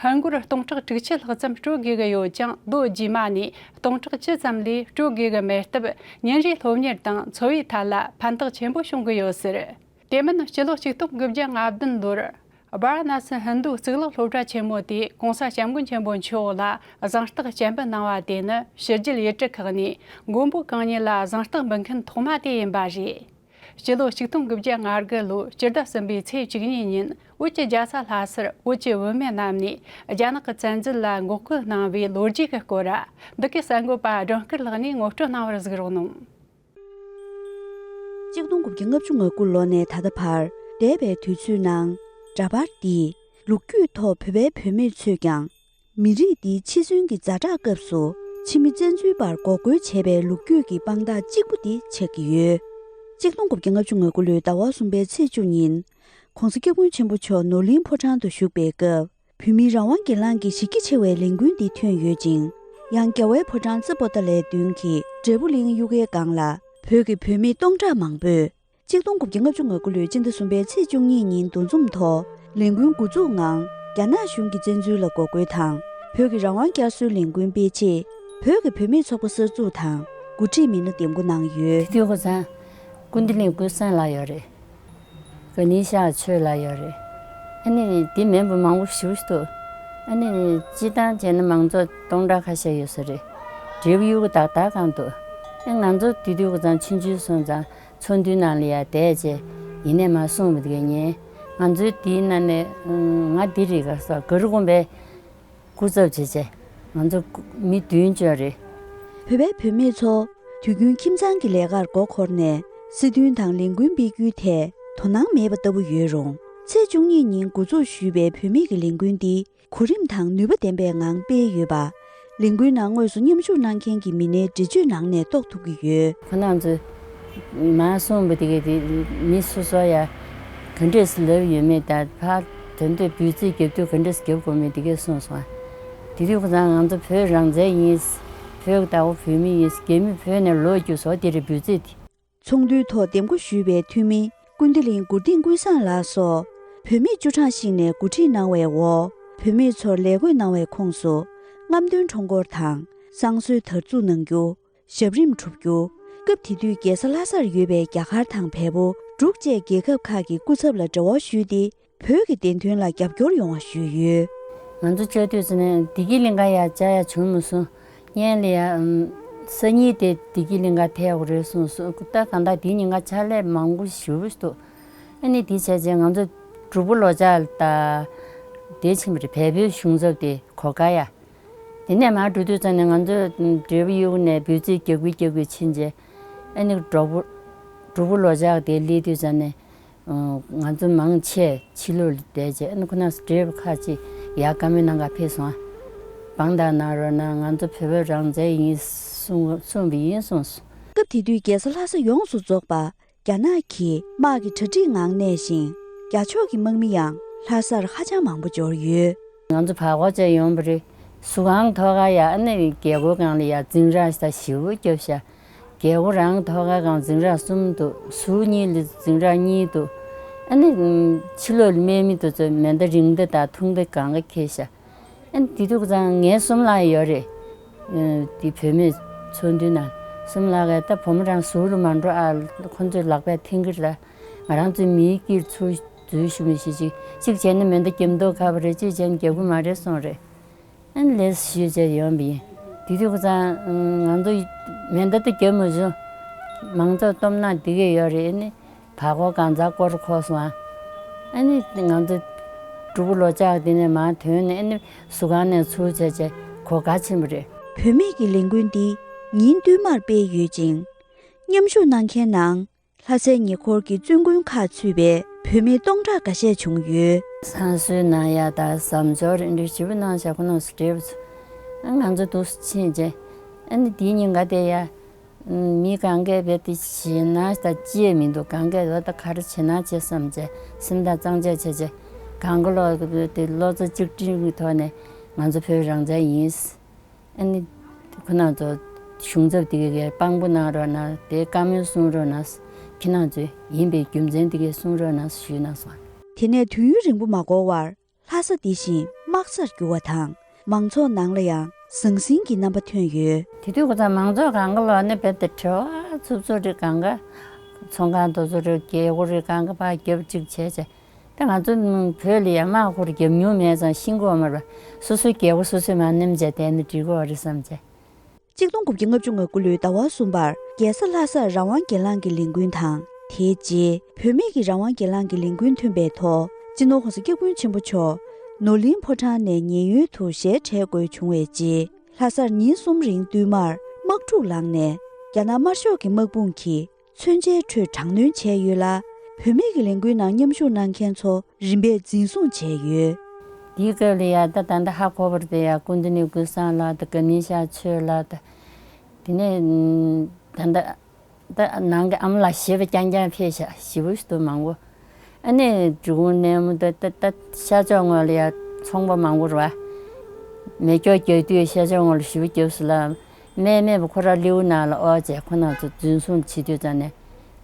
ཧིན་སྒོར་སྟོང་ཕྲག་དྲུག་ཅུ་ལྷག་ཙམ་སྤྲོད་དགོས་ཀྱི་ཡོད་ཀྱང་། ལོ་རྗེས་མ་ནས་སྟོང་ཕྲག་བཅུ་ཙམ་ལས་སྤྲོད་དགོས་ཀྱི་མེད་སྟབས། ཉིན་རེའི་སློབ་གཉེར་དང་འཚོ་བའི་ཐད་ལ་ཕན་ཐོགས་ཆེན་པོ་བྱུང་གི་ཡོད་ཟེར། དེ་མིན་སྤྱི་ལོ་ཆིག་སྟོང་དགུ་བརྒྱ་ང་བདུན་ལོར་སྦ་ར་ན་སི་ཧིན་རྡུ་གཙུག་ལག་སློབ་གྲྭ་ཆེན་མོ་དེས་༸གོང་ས་༸སྐྱབས་མགོན་ཆེན་པོ་མཆོག་ལ་གཟེངས་རྟགས་སྤྱན་འབུལ་གནང་བ་དེ་ནི་ཕྱི་རྒྱལ་ཡུལ་གྲུ་ཁག་ནས་མགོན་པོ་གང་ཉིད་ལ་གཟེངས་རྟགས་འབུལ་མཁན་ཐོག་མ་དེ་ཡིན་པ་རེད། སྤྱི་ལོ་ཆིག་སྟོང་དགུ་བརྒྱ་ང་དགུ་ལོའི་སྤྱི་ཟླ་གསུམ་པའི་ཚེས་བཅུ་གཉིས་ཉིན་བོད་ཀྱི་རྒྱལ་ས་ལྷ་སར་བོད་ཀྱི་བུད་མེད་རྣམས་ནས་རྒྱ་ནག་གི་བཙན་འཛུལ་ལ་འགོག་རྒོལ་གནང་བའི་ལོ་རྒྱུས་ཀྱི་སྐོར། འདི་གའི་གསར་འགོད་པ་སྒྲོན་སྐུར་ལགས་ནས་ངོ་སྤྲོད་གནང་བར་གཟིགས་རོགས་གནང་། ཆིག་སྟོང་དགུ་བརྒྱ་ལྔ་བཅུ་ང་དགུ་ལོ་ནས་ད་ལྟ་བར་འདས་པའི་དུས་ཚོད་ནང་། འདྲ་པར་འདིས་ལོ་རྒྱུས་ཐོག་བོད་པའི་བུད་མེད་ཚོས་ཀྱང་མི་རིགས་འདིའི་འཆི་གསོན་གྱི་ཛ་དྲག་སྐབས་སུ་ཕྱི་མི་བཙན་འཛུལ་པར་འགོག་རྒོལ་བྱས་པའི་ལོ་རྒྱུས་ཀྱི་དཔང་རྟགས་གཅིག་པུ་འདི་ཆགས་ཀྱི་ཡོད། ཆིག་སྟོང་དགུ་བརྒྱ་ལྔ་བཅུ་ང་དགུ་ལོའི་ཟླ་བ་གསུམ་པའི་ཚེས་བཅུ་ཉིན། ༸གོང་ས་༸སྐྱབས་མགོན་ཆེན་པོ་མཆོག་ནོར་གླིང་ཕོ་བྲང་དུ་བཞུགས་པའི་སྐབས། བོད་མིའི་རང་དབང་སྒེར་ལངས་ཀྱི་གཞི་རྒྱ་ཆེ་བའི་ལས་འགུལ་འདི་ཐོན་ཡོད་ཅིང་། ཡང་རྒྱལ་བའི་ཕོ་བྲང་རྩེ་པོ་ཏཱ་ལའི་མདུན་གྱི་འབྲས་བུ་གླིང་གཡུ་ཁའི་སྒང་ལ་བོད་ཀྱི་བུད་མེད་སྟོང་ཕྲག་མང་པོས་ཆིག་སྟོང་དགུ་བརྒྱ་ལྔ་བཅུ་ང་དགུ་ལོའི་སྤྱི་ཟླ་གསུམ་པའི་ཚེས་བཅུ་གཉིས་ཉིན་འདུ་འཛོམས་ཐོག་ལས་འགུལ་འགོ་འཛུགས་ངང་རྒྱ་ནག་གཞུང་གི་བཙན་འཛུལ་ལ་འགོག་རྒོལ་དང་། བོད་ཀྱི་རང་དབང་བསྐྱར་གསོའི་ལས་འགུལ་སྤེལ་ཆེད། བོད་ཀྱི་བུད་མེད་ཚོགས་པ་གསར་འཛུགས་དང་འགོ་ཁྲིད་མི་སྣ་འདེམས་བསྐོ་གནང་ཡོད། དེ་དུས་ཁོ་ཚང་ཀུན་བདེ་གླིང་ཀུན་བཟང་ལགས་ཡོད་རེད། ག་ནི་ཤག་ཆོས་ལ་ཡོད་རེད། ཨ་ནི་དེ་མིན་པ་མང་པོ་ཞེ་པོ་ཞིག་འདུག། ཨ་ནི་སྤྱིར་བཏང་བྱས་ན་མང་ཚོགས་སྟོང་ཕྲག་ཁ་ཤས་ཡོད་ས་རེད། འབྲས་བུ་གཡུ་གུ་དག་དག་གང་འདུག། ཨ་ང་ཚོ་དེ་དུས་ཁོ་ཚང་ཆུང་ཆུང་སོང་ཙང་ཚོགས་འདུའི་ནང་ལ་ཡ་བསྡད་བྱས་ཡིན་ནས་མ་གསུངས་པ་དེ་ག་ཉན། ང་ཚོའི་དེའི་ནང་ནས་ང་འདི་རེད་ག་ས་ག་རུ་དགོན་པའི་སྐུ་ཚབ་བྱས་བྱས་ང་ཚོ་མི་བདུན་བཅོ་རེད། བོད་པའི་བུད་མེད་ཚོ་དུས་རྒྱུན་ཁྱིམ་ཚང་གི་ལས་ཀར་མགོ་འཁོར་ནས་སྲིད་དོན་དང་ལས་འགུལ་སྤེལ་རྒྱུའི་ཐད་དོ་སྣང་མེད་པ་ལྟ་བུ་ཡོད་རུང་། ཚེས་བཅུ་གཉིས་ཉིན་འགོ་འཛུགས་ཞུས་པའི་བུད་མེད་ཀྱི་ལས་འགུལ་འདི་གོ་རིམ་དང་ནུས་པ་ལྡན་པའི་ངང་སྤེལ་ཡོད་པ། ལས་འགུལ་ནང་དངོས་སུ་མཉམ་ཞུགས་གནང་མཁན་གྱི་མི་སྣའི་འགྲེལ་བརྗོད་ནང་ནས་རྟོགས་ཐུབ་ཀྱི་ཡོད། ཁོ་རང་ཚོས་མར་གསུངས་པ་དེ་གས་དེ་མི་སོ་སོ་ཡ་ག་འདྲས་སུ་ལབ་ཡོད་མེད་དང་ཕར་དོན་དུ་འབོད་ཚིག་རྒྱབ་དུས་ག་འདྲས་སུ་རྒྱབ་དགོས་མེད་དེ་གས་གསུངས་སོང་། དེ་དུས་ཁོ་ཚང་ང་ཚོ་བོད་རང་བཙན་ཡིན། བོད་ཀྱི་བདག་པོ་བོད་མི་ཡིན། རྒྱ་མི་བོད་ནས་ལོག་རྒྱུ་བཟོ་དེ་རེད་འབོད་ཚིག་དེ། ཚོགས་འདུའི་ཐོག་འདེམས་བསྐོ་ཞུས་པའི་འཐུས་མི་ཀུན་བདེ་གླིང་མགུར་སྟེང་ཀུན་བཟང་ལགས་སོགས་བོད་མི་བཅུ་གྲངས་ཤིག་ནས་གོ་སྒྲིག་གནང་བའི་འོག་བོད་མི་ཚོར་ལས་བགོས་གནང་བའི་ཁོངས་སུ་རྔམ་སྟོན་ཁྲོམ་སྐོར་དང་བསང་གསོལ་དར་འཛུགས་གནང་རྒྱུ། ཞབས་རིམ་སྒྲུབ་རྒྱུ། སྐབས་དེ་དུས་རྒྱལ་ས་ལྷ་སར་ཡོད་པའི་རྒྱ་གར་དང་བལ་པོ་འབྲུག་བཅས་རྒྱལ་ཁབ་ཁག་གི་སྐུ་ཚབ་ལ་འབྲེལ་བ་ཞུས་ཏེ། བོད་ཀྱི་བདེན་དོན་ལ་རྒྱབ་སྐྱོར་ཡོང་བ་ཞུས་ཡོད། ང་ཚོ་བཅའ་སྡོད་ཟེར་ནས་བདེ་སྐྱིད་གླིང་ག་ཡ་བཅར་ཡ་བྱུང་མ་སོང་། སྔོན་ལ་ཡ་ཨམ། སང་ཉིན་དེ་བདེ་སྐྱིད་གླིང་ག་ཐད་ཡོད་རེད་གསུངས་སོང་། ད་གང་ལྟར་དེ་ཉིན་ང་ཕྱག་ལས་མང་པོ་ཞེ་པོ་ཞིག་འདུག་ཨ་ནི་དེ་བྱས་རྗེས་ང་ཚོ་སྒྲུབ་ཕུག་ལོ་ལྕགས་ལ་དེ་ཕྱིན་པ་རེད། བལ་པོའི་གཞུང་ཚབ་དེ་གོ་ག་ཡ། དེ་ནས་མར་འགྲོ་དུས་ཙམ་ནས་ང་ཚོ་འབྲས་བུ་གཡུག་ནས་འབོད་ཚིག་རྒྱག་གི་རྒྱག་གི་ཕྱིན་རྗེས། ཨ་ནི་སྒྲུབ་ཕུག་སྒྲུབ་ཕུག་ལོ་ལྕགས་དེ་སླེབས་དུས་ཙམ་ནས། ང་ཚོ་མང་ཆེ་ཕྱི་ལོགས་ལ་བསྡད་རྗེས་ཨ་ནི་ཁོ་ན་འབྲས་བུ་ཁ་ཅིག་ཡར་བཀའ་མོལ་གནང་ག་ཕེབས་སོང་ཨ། བང་བཏགས་གནང་རོགས་གནང་། ང་ཚོ་བོད་པ་རང་བཙན་ཡིན་གསུངས་གསུངས་པ་ཡིན་གསུངས་སོང་། སྐབས་དེ་དུས་རྒྱལ་ས་ལྷ་ས་ཡོངས་སུ་རྫོགས་པ་རྒྱ་ནག་གི་དམག་གི་གྲ་སྒྲིག་ངང་གནས་ཤིང་། རྒྱ་ཕྱོགས་ཀྱི་དམག་མི་ཡང་ལྷ་སར་ཧ་ཅང་མང་པོ་འབྱོར་ཡོད། ང་ཚོ་བར་སྐོར་བྱས་ཡོང་བ་རེད། ཟུར་ཁང་ཐོག་ཁ་ཡ་ཨ་ནི་རྒྱལ་སྒོ་སྒང་ལ་ཡ་འཛིང་ར་ཞེ་དྲག་ཞེ་པོ་བརྒྱབ་ཤག་རྒྱལ་སྒོ་རང་ཐོག་ཁ་སྒང་འཛིང་ར་གསུམ་འདུག་ཟུར་གཉིས་ལ་འཛིང་ར་གཉིས་འདུག་ཨ་ནི་ཕྱི་ལོགས་ལ་དམག་མི་དེ་ཚོས་མེ་མདའ་རིང་མདའ་དང་ཐུང་མདའ་སྒང་ག་འཁྱེར་ཤག་ཨ་ནི་དེ་དུས་ཙང་ངའི་གསུམ་ལ་ཡོད་རེད། དེ་བུད་མེད་ཚོགས་འདུའི་ནང་གསུམ་ལ་གས་ད་བུ་མོ་རང་ཟུར་ལ་མ་འགྲོ་ཨ། ཁོ་ཚོས་ལག་པས་འཐེན་གྱི་རེད། ང་རང་ཚོའི་མིའི་དཀྱིལ་ཚུར་འཛུལ་ཞུ་མི་ཤེས་ཅིག་གཅིག་བྱས་ན་མེ་མདའ་རྒྱབ་མདོག་ཁ་པོ་རེད། གཅིག་བྱས་ན་རྒྱབ་གི་མ་རེད་གསུངས་རེད། ཨ་ནི་ལས་ཞུས་བྱས་ཡོང་བ་ཡིན། དེ་དུས་ཁོ་ཚང་ང་ཚོ་མེ་མདའ་དེ་རྒྱབ་མ་བྱུང་། མང་ཚོགས་སྟོབས་ན་འདི་གས་ཡོད་རེད། ཨ་ནི་བར་སྐོར་གང་ཚང་སྐོར་འཁོར་སོང་ཨ། ཨ་ནི་ང་ཚོ་སྒྲུབ་ཕུག་ལོ་ལྕགས་དེ་ནས་མར་ཐོན་ནས་ཨ་ནི་ཟུར་ཁང་ནས་ཚུར་བྱས་བྱས་གོ་ག་ཕྱིན་པ་རེད། བུད་མེད་ཀྱི་ལས་འགུལ་འདི་ཉིན་བསྟུད་མར་སྤེལ་ཡོད་ཅིང་། མཉམ་ཞུགས་གནང་མཁན་ནང་། ལྷ་སའི་ཉེ་འཁོར་གྱི་བཙུན་དགོན་ཁག་ཚུད་པའི་བུད་མེད་སྟོང་ཕྲག་འགའ་ཤས་བྱུང་ཡོད། བསང་གསོལ་གནང་ཡ་དང་ཟམ་སྦྱོར་རེ་འདྲ་ཞིབ་པོ་གནང་བཞག་ཁོ་རྣམ་ཚོ་འབྲེལ་བ་ཚོ། ང་ཚོ་འདུག་སེ་ཕྱིན་རྗེས་ཨ་ནི་དེའི་ཉིན་ག་དེ་ཡ། མི་གང་གས་བས་དེ་ཞེད་སྣང་དང་ཅི་ཡང་མི་འདུག་གང་གས་བས་ད་ག་རེ་བྱེད་ན་བྱེད་བསམ་བྱས་སེམས་ཐག་གཙང་བཅད་བྱས་བྱས་གང་ག་ལོག་གི་བས་དེ་བློ་རྩེ་གཅིག་སྒྲིམ་གྱི་ཐོག་ནས་ང་ཚོ་བོད་རང་བཙན་ཡིན། ཨ་ནི། ཁོ་རྣམ་ཚོ་གཞུང་ཚབ་དེ་གའི་དཔང་པོ་གནང་རོགས་གནང་། དེ་བཀའ་མོལ་གསུང་རོགས་གནང་། ཁྱེད་རྣམ་ཚོས་ཡིན་པའི་རྒྱུ་མཚན་དེ་གའི་གསུང་རོགས་གནང་ཞུས་གནང་སོང་། དེ་ནས་དུས་ཡུན་རིང་པོ་མ་འགོར་བར་ལྷ་ས་འདི་བཞིན་དམག་སར་གྱུར་བ་དང་མང་ཚོགས་ནང་ལ་ཡང་ཟང་ཟིང་གི་རྣམ་པ་ཐོན་ཡོད། དེ་དུས་ཁོ་ཚང་མང་ཚོགས་གང་ག་ལོག་ནས་བེད་དེ་བྲེལ་བ་འཚུབ་འཚུབ་རེད། གང་ག་ཚོང་ཁང་དེ་ཚོ་རེད། རྒྱལ་སྒོ་རེད། གང་ག་ཕར་རྒྱབ་གཅིག་བྱས་བྱས། ད་ང་ཚོ་བོད་ལ་ཡང་དམག་ཁུར་རྒྱབ་མྱོང་མེད་ཙང་ཤེས་ཀྱི་ཡོད་མ་རེད་པ། སོ་སོའི་རྒྱལ་སྒོ་སོ་སོས་མར་ནེམ་བྱས་བསྡད་ན་འགྲིག་གི་ཡོད་རེད་བསམ་བྱས། གཅིག་སྟོང་དགུ་བརྒྱ་ལྔ་བཅུ་ང་དགུ་ལོའི་ཟླ་བ་གསུམ་པར་རྒྱལ་ས་ལྷ་སར་རང་དབང་སྒེར་ལངས་ཀྱི་ལས་འགུལ་དང་། དེའི་རྗེས་བུད་མེད་ཀྱི་རང་དབང་སྒེར་ལངས་ཀྱི་ལས་འགུལ་ཐོན་པའི་ཐོག་སྤྱི་ནོར་༸གོང་ས་༸སྐྱབས་མགོན་ཆེན་པོ་མཆོག་ནོར་གླིང་ཕོ་བྲང་ནས་ཉེན་གཡོལ་དུ་ཞལ་བྲལ་དགོས་བྱུང་བའི་རྗེས། ལྷ་སར་ཉིན་གསུམ་རིང་བསྟུད་མར་དམག་འཁྲུག་ལངས་ནས། རྒྱ་ནག་དམར་ཤོག་གི་དམག་དཔུང་གིས། མཚོན་ཆའི་ཁྲོད་དྲག་གནོན་བྱས་ཡོད་ལ། བུད་མེད་ཀྱི་ལས་འགུལ་ནང་མཉམ་ཞུགས་གནང་མཁན་ཚོ་རིམ་པས་འཛིན་བཟུང་བྱས་ཡོད། དེའི་སྐབས་ལ་ཡ་ད་ད་ལྟ་ཧ་གོ་བར་དེ་ཡ་ཀུན་བདེ་གླིང་ཀུན་བཟང་ལགས་དང་། དགའ་ཉེ་ཤར་ཆོས་ལགས་དང་། དེ་ནས་ད་ལྟ་ད་ནང་གི་ཨ་མ་ལགས་ཞེས་པ་རྐྱང་རྐྱང་ཕེབས་ཤག་ཞེ་པོ་ཞིག་འདུག་མང་པོ། ཨ་ནི་འབྲི་གུང་གནས་མོ་ད་ད་ད་ཤར་ཕྱོགས་ངོས་ལ་ཡ་ཚོང་པ་མང་པོ་རེད་པ། མེ་སྒྱོགས་རྒྱག་དུས་ཤར་ཕྱོགས་ངོས་ལ་ཞེ་པོ་རྒྱབ་སོང་ལ། སྨན་མེད་པ་ཁོ་རང་ལེའུ་ནང་ལ་ཨོ་བྱས་ཁོ་རྣམ་ཚོ་འཛིན་བཟུང་བྱེད་དུས་ཙམ་ནས་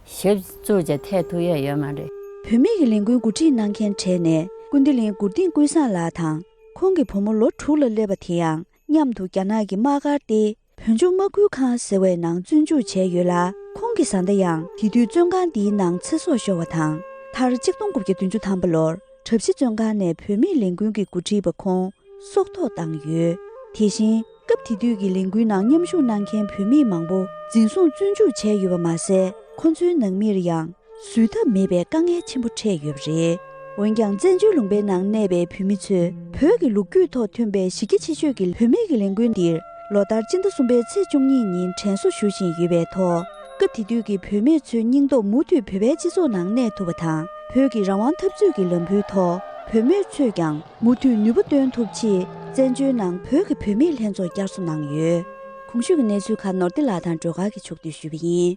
ཞབས་བཙུགས་བྱས་ཐད་ཐུབ་ཡས་ཡོད་མ་རེད། བུད་མེད་ཀྱི་ལས་འགུལ་འགོ་ཁྲིད་གནང་མཁན་གྲས་ནས་ཀུན་བདེ་གླིང་མགུར་སྟེང་ཀུན་བཟང་ལགས་དང་ཁོང་གི་བུ་མོ་ལོ་དྲུག་ལ་སླེབས་པ་དེ་ཡང་མཉམ་དུ་རྒྱ་ནག་གི་དམག་སྒར་སྟེ་བོད་ལྗོངས་དམག་ཁུལ་ཁང་ཟེར་བའི་ནང་བཙོན་འཇུག་བྱས་ཡོད་ལ། ཁོང་གི་བཟའ་ཟླ་ཡང་དེ་དུས་བཙོན་ཁང་འདིའི་ནང་ཚེ་སྲོག་ཤོར་བ་དང་། མཐར་གཅིག་སྟོང་དགུ་བརྒྱ་བདུན་ཅུ་ཐམ་པ་ལོར་གྲྭ་བཞི་བཙོན་ཁང་ནས་བུད་མེད་ལས་འགུལ་གྱི་འགོ་ཁྲིད་པ་ཁོང་སྲོག་ཐོག་བཏང་ཡོད། དེ་བཞིན་སྐབས་དེ་དུས་ཀྱི་ལས་འགུལ་ནང་མཉམ་ཞུགས་གནང་མཁན་བུད་མེད་མང་པོ་འཛིན་བཟུང་བཙོན་འཇུག་བྱས་ཡོད་པ་མ་ཟད། ཁོ་ཚོའི་ནང་མིར་ཡང་བཟོད་ཐབས་མེད་པའི་དཀའ་ངལ་ཆེན་པོ་འཕྲད་ཡོད་པ་རེད། འོན་ཀྱང་བཙན་བྱོལ་ལུང་པའི་ནང་གནས་པའི་བོད་མི་ཚོས་བོད་ཀྱི་ལོ་རྒྱུས་ཐོག་ཐོན་པའི་གཞི་རྒྱ་ཆེ་ཤོས་ཀྱི་བུད་མེད་ཀྱི་ལས་འགུལ་འདིར་ ལོ་ལྟར་སྤྱི་ཟླ་གསུམ་པའི་ཚེས་བཅུ་གཉིས་ཉིན་དྲན་གསོ་ཞུ་བཞིན་ཡོད་པའི་ཐོག་སྐབས་དེ་དུས་ཀྱི་བུད་མེད་ཚོའི་སྙིང་སྟོབས་མུ་མཐུད་བོད་པའི་སྤྱི་ཚོགས་ནང་གནས་ཐུབ་པ་དང་། བོད་ཀྱི་རང་དབང་འཐབ་རྩོད་ཀྱི་ལམ་བུའི་ཐོག་བུད་མེད་ཚོས་ཀྱང་མུ་མཐུད་ནུས་པ་བཏོན་ཐུབ་ཆེད། བཙན་བྱོལ་ནང་བོད་ཀྱི་བུད་མེད་ལྷན་ཚོགས་བསྐྱར་གསོ་གནང་ཡོད། གོང་ཞུས་ཀྱི་གནས་ཚུལ་ཁག་ནོར་བདེ་ལགས་དང་སྒྲོལ་དཀར་གྱིས་ཕྱོགས་བསྡུས་ཞུས་པ་ཡིན།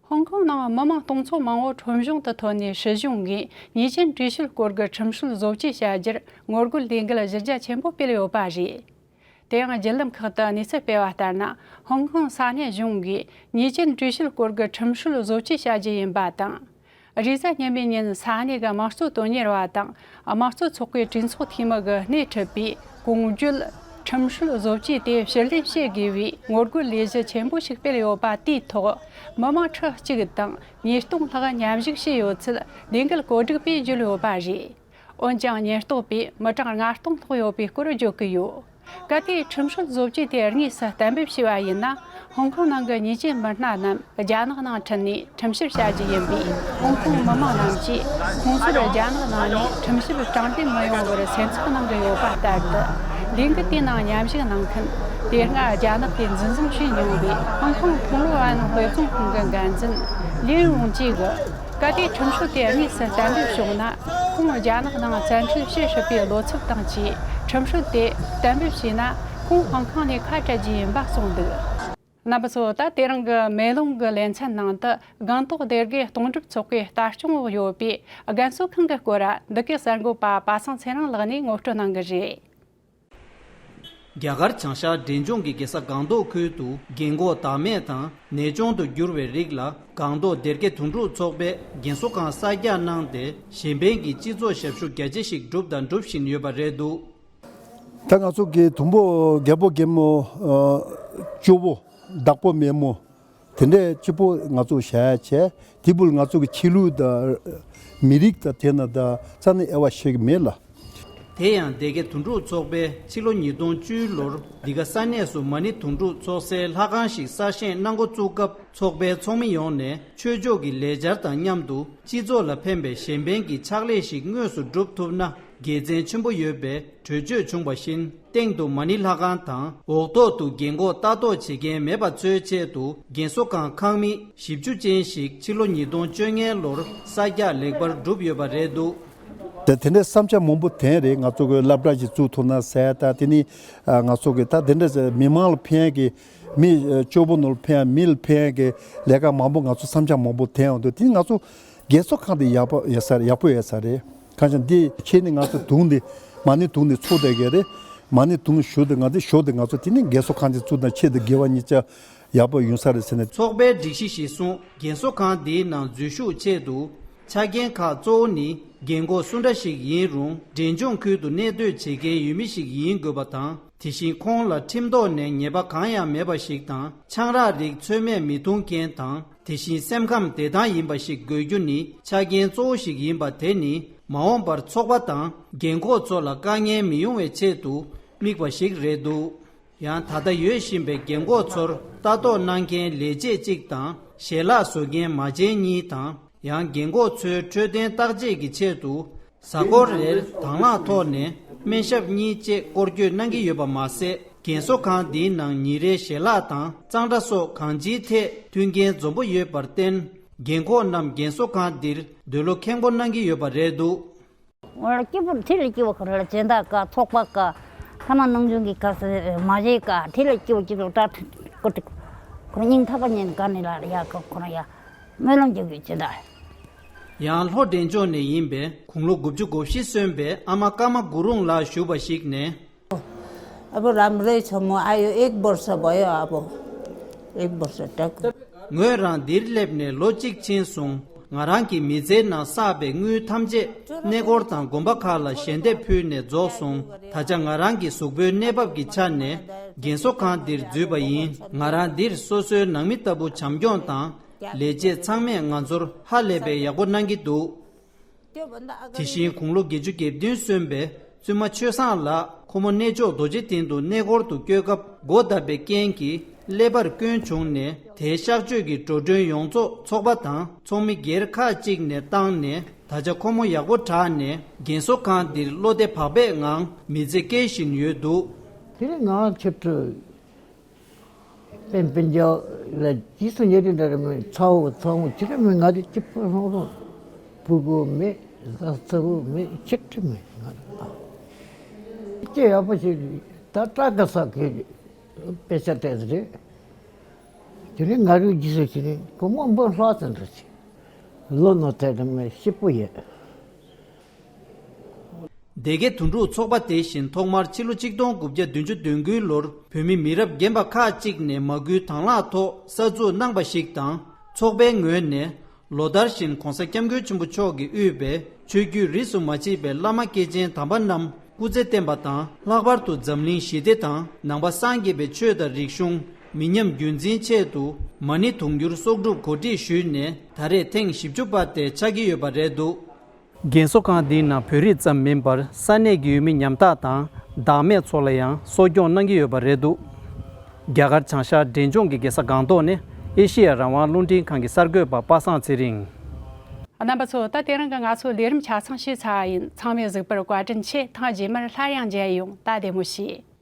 ཧོང་ཀོང་ནང་མི་མང་སྟོང་ཚོ་མང་བོ་ཁྲོམ་གཞུང་དུ་ཐོན་ནས། སྲིད་གཞུང་གིས་ཉེས་ཅན་གྲོས་ཆོད་སྐོར་གྱི་ཁྲིམས་སྲོལ་བཟོ་བཅོས་བྱ་རྒྱུར་ངོ་རྒོལ་ལས་འགུལ་གཞི་རྒྱ་ཆེན་པོ་སྤེལ་ཡོད་པ་རེད། དེ་ཡང་བརྒྱུད་ལམ་ཁག་ཏུ་གནས་ཚུལ་སྤེལ་བ་ལྟར་ན། ཧོང་ཀོང་ས་གནས་གཞུང་གིས་ཉེས་ཅན་གྲོས་ཆོད་སྐོར་གྱི་ཁྲིམས་སྲོལ་བཟོ་བཅོས་བྱ་རྒྱུ་ཡིན་པ་དང་། རེས་གཟའ་ཉི་མའི་ཉིན་ས་གནས་ཀྱི་དམངས་གཙོ་དོན་གཉེར་བ་དང་། དམངས་གཙོ་ཚོགས་པའི་གྲོས་ཚོགས་འཐུས་མི་གིས་སྣེ་ཁྲིད་པའི་གོང་བརྗོད་ཁྲིམས་སྲོལ་བཟོ་བཅོས་དེ་ཕྱིར་ལེན་བྱེད་དགོས་པའི་ངོ་རྒོལ་ལས་གཞི་ཆེན་པོ་ཞིག་སྤེལ་ཡོད་པ། དེའི་ཐོག་མི་མང་ཁྲི་གཅིག་དང་ཉིས་སྟོང་ལྷག་མཉམ་ཞུགས་བྱས་ཡོད་ཚུལ་ལས་འགུལ་གོ་སྒྲིག་པས་བརྗོད་ཡོད་པ་རེད། འོན་ཀྱང་ཉེན་རྟོག་པས་མི་གྲངས་ལྔ་སྟོང་ལྷག་ཡོད་པའི་སྐོར་བརྗོད་ཀྱི་ཡོད། གལ་ཏེ་ཁྲིམས་སྲོལ་བཟོ་བཅོས་དེ་དངོས་སུ་གཏན་འབེབས་བྱས་པ་ཡིན་ན། ཧོང་ཀོང་ནང་གི་ཉེས་ཅན་མི་སྣ་རྣམས་རྒྱ་ནག་ནང་ཁྲིད་ནས་ཁྲིམས་བཤེར་བྱ་རྒྱུ་ཡིན་པས། ཧོང་ཀོང་མི་མང་རྣམས་ཀྱིས་ཁོང་ཚོར་རྒྱ་ནག་ནང་ནས་ཁྲིམས་ཞིབ་དྲང་བདེན་མི་ཡོང་བར་སེམས་འཚབ་གནང་གི་ཡོད་པ་ལྟར་དུ། ལས་འགུལ་དེའི་ནང་མཉམ་ཞུགས་གནང་མཁན། དེ་སྔ་རྒྱ་ནག་གིས་འཛིན་བཟུང་བྱས་མྱོང་བའི་ཧོང་ཀོང་ཕུང་ལོ་ཨན་དཔེ་བཟང་ཁང་གི་འགན་འཛིན་ལིན་རུང་ཅི་གིས། གལ་ཏེ་ཁྲིམས་སྲོལ་དེ་དངོས་སུ་གཏན་འབེབས་བྱུང་ན། ཁོང་རྒྱ་ནག་ནང་བཙན་ཁྲིད་བྱེད་སྲིད་པའི་བློ་འཚབ་དང་བཅས། ཁྲིམས་སྲོལ་དེ་གཏན་འབེབས་བྱས་ན། ཁོང་ཧོང་ཀོང་ནས་ཁ་བྲལ་རྒྱུ་ཡིན་པ་གསུངས་འདུག། རྣམ་པ་ཚོ། ད་དེ་རིང་གི་མེ་ལོང་གི་ལེ་ཚན་ནང་དུ། སྒང་ཏོག་སྡེ་དགེ་གཏོང་སྒྲུབ་ཚོགས་པའི་ལྟ་སྐྱོང་འོག་ཡོད་པའི་རྒན་གསོ་ཁང་གི་སྐོར། འདི་གའི་གསར་འགོད་པ་པ་སངས་ཚེ་རིང་ལགས་ནས་ངོ་སྤྲོད་གནང་གི་རེད། རྒྱ་གར་བྱང་ཤར་འབྲས་ལྗོངས་ཀྱི་རྒྱལ་ས་སྒང་ཏོག་ཁུལ་དུ་རྒན་འཁོགས་བདག་མེད་དང་ནད་གཅོང་དུ་གྱུར་བའི་རིགས་ལ། སྒང་ཏོག་སྡེ་དགེ་དོན་གྲུབ་ཚོགས་པས་རྒན་གསོ་ཁང་གསར་རྒྱག་གནང་སྟེ། གཞན་ཕན་གྱི་སྤྱི་ཚོགས་ཞབས་ཞུ་རྒྱ་ཆེ་ཞིག་བསྒྲུབས་དང་སྒྲུབ་བཞིན་ཡོད་པ་རེད་འདུག། ད་ང་ཚོ་གི་དུམ་བུ་རྒད་པོ་རྒན་མོ། ཨ། སྐྱོ་བོ། བདག་པོ་མེད་མོ། དེ་འདྲས་གཅིག་པོ་ང་ཚོ་བྱ་ཡ་བྱས། དེ་བུ་ང་ཚོ་གི་ཆོས་ལུགས་དང་མི་རིགས་དང་དེ་ན་ད་རྩ་ནས་དབྱེ་བ་ཕྱེ་གི་མེད་ལ། དེ་ཡང་སྡེ་དགེ་དོན་གྲུབ་ཚོགས་པས་ཕྱི་ལོ་ཉིས་སྟོང་བཅུ་ལོར་འདི་ག་ས་གནས་སུ་མ་ཎི་དོན་གྲུབ་ཚོགས་སའི་ལྷ་ཁང་ཞིག་གསར་བཞེངས་གནང་འགོ་བཙུགས་སྐབས། ཚོགས་པའི་ཚོགས་མི་ཡོངས་ནས་ཆོས་ཕྱོགས་ཀྱི་ལས་འཆར་དང་མཉམ་དུ་སྤྱི་ཚོགས་ལ་ཕན་པའི་གཞན་ཕན་གྱི་ཕྱག་ལས་ཤིག་དངོས་སུ་སྒྲུབ་ཐུབ་ན་དགེ་མཚན་ཆེན་པོ་ཡོད་པའི་གྲོས་ཆོད་བྱུང་བ་བཞིན། སྟེང་དུ་མ་ཎི་ལྷ་ཁང་དང་། འོག་ཐོག་ཏུ་རྒན་འཁོགས་ལྟ་རྟོག་བྱེད་མཁན་མེད་པ་བཟོ་ཆེད་དུ་རྒན་གསོ་ཁང་ཁང་མིག་བཞི་བཅུ་ཅན་ཞིག་ཕྱི་ལོ་ཉིས་སྟོང་བཅོ་ལྔ་ལོར་གསར་རྒྱག་ལེགས་པར་གྲུབ་ཡོད་པ་རེད་འདུག། དེ་དེ་འདྲའི་བསམ་འཆར་མང་པོ་ཐོན་རེད། ང་ཚོ་གི་སློབ་གྲྭ་ཞིག་བཙུགས་ཐུབ་ན་ཟེར། ད་དེ་ནི་ང་ཚོ་གི་ད་དེ་འདྲ་མི་མང་ལ་ཕན་གི་མི་སྐྱོ་པོ་ནོར་ཕན་མི་ལ་ཕན་གི་ལས་ཀ་མང་པོ་ང་ཚོ་བསམ་འཆར་མང་པོ་ཐོན་ཡོང་དུས། དེ་ནི་ང་ཚོ་རྒན་གསོ་ཁང་དེ་ཡག་པོ་ཡོད་ས་རེད། ཡག་པོ་ཡོད་ས་རེད། གང་ཅི་འདི་ཁྱེད་ནི་ང་ཚོ་དུང་འདི་མ་ཎི་དུང་འདི་ཚུགས་བསྡད་གི་རེད། མ་ཎི་དུང་ཞུ་དེ་ང་ཚོ་ཞོ་དེ་ང་ཚོ་དེ་ནི་རྒན་གསོ་ཁང་དེ་བཙུགས་ན་ཆེད་དུ་དགེ་བ་ཉིས་བརྒྱ་ཡག་པོ་ཡོང་ས་རེད་ཟེར་ནས། ཚོགས་པའི་སྒྲིག་གཞི་གཞིར་བཟུང་རྒན་གསོ་ཁང་འདིའི་ནང་འཛུལ་ཞུགས་ཆེད་དུ་ཆ་རྐྱེན་ཁག་གཙོ་བོ་ནི་རྒན་འཁོགས་སུ་འདྲ་ཞིག་ཡིན་རུང་འབྲས་ལྗོངས་ཁུལ་དུ་གནས་སྡོད་བྱེད་མཁན་ཡུལ་མི་ཞིག་ཡིན་དགོས་པ་དང་། དེ་བཞིན་ཁོང་ལ་ཁྲིམས་ཐོག་ནས་ཉེས་པ་གང་ཡང་མེད་པ་ཞིག་དང་། ཆང་རག་རིགས་ཚོད་མེད་མི་འཐུང་མཁན་དང་། དེ་བཞིན་སེམས་ཁམས་བདེ་ཐང་ཡིན་པ་ཞིག་དགོས་རྒྱུ་ནི་ཆ་རྐྱེན་གཙོ་བོ་ཞིག་ཡིན་པ། དེ་ནི་མ་འོངས་པར་ཚོགས་པ་དང་རྒན་འཁོགས་ཚོ་ལ་དཀའ་ངལ་མི་ཡོང་བའི་ཆེད་དུ་དམིགས་པ་ཞིག་རེད་འདུག། ཡང་ད་ལྟ་ཡོད་བཞིན་པའི་རྒན་འཁོགས་ཚོར་ལྟ་རྟོག་གནང་མཁན་ལས་བྱེད་གཅིག་དང་། ཞལ་ལག་བཟོ་མཁན་མ་བྱན་གཉིས་དང་། ཡང་རྒན་འཁོགས་ཚོའི་འཕྲོད་བསྟེན་བརྟག་དཔྱད་ཀྱི་ཆེད་དུ། གཟའ་འཁོར་རེར་དང་བླངས་ཐོག་ནས་སྨན་ཞབས་གཉིས་བཅས་སྐོར་སྐྱོད་གནང་གི་ཡོད་པ་མ་ཟད། རྒན་གསོ་ཁང་འདིའི་ནང་ཉིན་རེའི་ཞལ་ལག་དང་གཙང་སྦྲ་སོགས་གང་ཅིའི་ཐད་མཐུན་རྐྱེན་འཛོམས་པོ་ཡོད་པར་བརྟེན། རྒན་འཁོགས་རྣམས་རྒན་གསོ་ཁང་འདིར་འདོད་བློ་ཁེངས་པོ་གནང་གི་ཡོད་པ་རེད་འདུག། ང་ལ་སྐྱིད་པོ་དེ་ལས་སྐྱིད་པོ་ག་རེ་ལ། སྦྱིན་བདག་དགའ། ཚོགས་པ་དགའ། ཐ་མ་ནམ་རྒྱུན་གྱི་དགའ་ས་མ་བྱེད་དགའ། དེ་ལས་སྐྱིད་པོ་སྐྱིད་པོ་དྲག་ཁོ་དེ་ཁོ་རང་སྙིང་ཐག་པ་ཉིད་དགའ་ནས་ལ་ཡ་ཁོ་ཁོ་རང་ཡ་སྨོན་ལམ་རྒྱག་དགོས་སྦྱིན་བདག། ཡང་ལྷོ་འབྲས་ལྗོངས་ནས་ཡིན་པའི་དགུང་ལོ་དགུ་བཅུ་གོ་བཞི་སོན་པའི་ཨ་མ་ཀརྨ་གུ་རུང་ལགས་ཞུ་བ་ཞིག་ནས། अब राम्रै छ म आयो एक वर्ष भयो अब। एक वर्ष तक। ངོས་རང་འདིར་སླེབས་ནས་ལོ་གཅིག་ཕྱིན་སོང་། ང་རང་གི་མི་ཚེའི་ནང་བསགས་པའི་དངུལ་ཐམས་ཅད་གནས་སྐོར་དང་དགོན་པ་ཁག་ལ་ཞལ་འདེབས་ཕུལ་ནས་རྫོགས་སོང་། ད་ཆ་ང་རང་གི་གཟུགས་པོའི་གནས་བབ་ཀྱི་ཆ་ནས་རྒན་གསོ་ཁང་འདིར་འཛུལ་བ་ཡིན། ང་རང་འདིར་སོ་སོའི་ནང་མི་ལྟ་བུ་བྱམས་སྐྱོང་དང་ལས་བྱེད་ཚང་མས་ང་ཚོར་ཧ་ལས་པའི་ཡག་པོ་གནང་གི་འདུག། དེ་བཞིན་དགུང་ལོ་བརྒྱད་ཅུ་གྱ་བདུན་སོན་པའི་བཙུན་མ་ཆོས་བཟང་ལགས། ཁོ་མོ་གནས་མཆོག་རྡོ་རྗེ་གདན་དུ་གནས་སྐོར་དུ་བསྐྱོད་སྐབས་སྒོ་བརྡབས་པའི་རྐྱེན་གྱིས་ཀླད་པར་སྐྱོན་བྱུང་ནས། དེའི་གཤག་བཅོས་ཀྱི་འགྲོ་གྲོན་ཡོངས་རྫོགས་ཚོགས་པ་དང་ཚོགས་མི་སྒེར་ཁག་ཅིག་ནས་བཏང་ནས། ད་ཆ་ཁོ་མོ་ཡག་པོ་དྲག་ནས་རྒན་གསོ་ཁང་འདིར་བློ་བདེ་བག་ཕེབས་ངང་མི་ཚེ་སྐྱེལ་བཞིན་ཡོད་འདུག། དེ་རིང་ང་ཆེད་དུ་ པན་པན་ཇོ་ལ་རྗེས་སུ་ཉེ་རིང་འདྲ་རེ་མེད། ཚ་བོ་ཚ་བོ་ཅི་རེ་མེད། ང་རེ་སྐྱིད་པོ་ལྷང་ལྷང་། སྤུ་གུ་མེད། བཟའ་ཚ་བོ་མེད། ཆེ་ཁྲི་མེད། ང་རེ་ཨ་སྐྱེ་ཡག་པོ་ཞིག་ད་སྐྲ་ག་ས་གི་དཔེ་ཆ་ཏོག་ཙམ་རེད། དེ་ནས་ང་རེ་རྗེས་སུ་བྱས་ནས་སྒོར་མོ་འབུམ་ལྷག་ཙམ་འདྲ་ཞིག་ལོ་ནོར་ཐེབས་དུ་མེད། སྐྱིད་པོ་ཡོད། སྡེ་དགེ་དོན་གྲུབ་ཚོགས་པ་དེ་བཞིན་ཐོག་མར་ཕྱི་ལོ་ཆིག་སྟོང་དགུ་བརྒྱ་བདུན་ཅུ་དོན་དགུའི་ལོར་བོད་མི་མི་རབས་རྒན་པ་ཁག་ཅིག་ནས་མ་སྐུལ་དང་བླངས་ཐོག་གསར་འཛུགས་གནང་བ་ཞིག་དང་། ཚོགས་པའི་ངོས་ནས་ལོ་ལྟར་བཞིན་༧གོང་ས་༧སྐྱབས་མགོན་ཆེན་པོ་མཆོག་གིས་དབུས་པའི་ཆོས་བརྒྱུད་རིས་སུ་མ་ཆད་པའི་བླ་མ་སྐྱེས་ཆེན་དམ་པ་རྣམས་སྐུ་ཚེ་བརྟན་པ་དང་། ལྷག་པར་དུ་འཛམ་གླིང་ཞི་བདེ་དང་ནང་པ་སངས་རྒྱས་པའི་ཆོས་དང་རིག་གཞུང་མི་ཉམས་རྒྱུན་འཛིན་ཆེད་དུ་མ་ཎི་དུང་འགྱུར་གསོག་སྒྲུབ་གོ་སྒྲིག་ཞུས་ནས། ད་རེས་ཐེངས་བཞི་བཅུ་པ་དེ་ཆགས་ཀྱི་ཡོད་པ་རེད་འདུག། རྒན་གསོ་ཁང་འདིའི་ནང་བོད་རིགས་ཙམ་མིན་པར་ས་གནས་ཀྱི་ཡུལ་མི་ཉམ་ཐག་དང་བདག་མེད་ཚོ་ལ་ཡང་གསོ་སྐྱོང་གནང་གི་ཡོད་པ་རེད་འདུག། རྒྱ་གར་བྱང་ཤར་འབྲས་ལྗོངས་ཀྱི་རྒྱལ་ས་སྒང་ཏོག་ནས་ཨེ་ཤེ་ཡ་རང་དབང་རླུང་འཕྲིན་ཁང་གི་གསར་འགོད་པ་པ་སངས་ཚེ་རིང་། རྣམ་པ་ཚོ། ད་དེ་རིང་གི་ང་ཚོའི་ལས་རིམ་ཆ་ཚང་བྱས་ཚར་བ་ཡིན། ཚང་མས་གཟིགས་པར་བཀའ་དྲིན་ཆེ། ཐེངས་རྗེས་མར་སླར་ཡང་མཇལ་ཡོང་། ད་བདེ་མོ་བྱོས།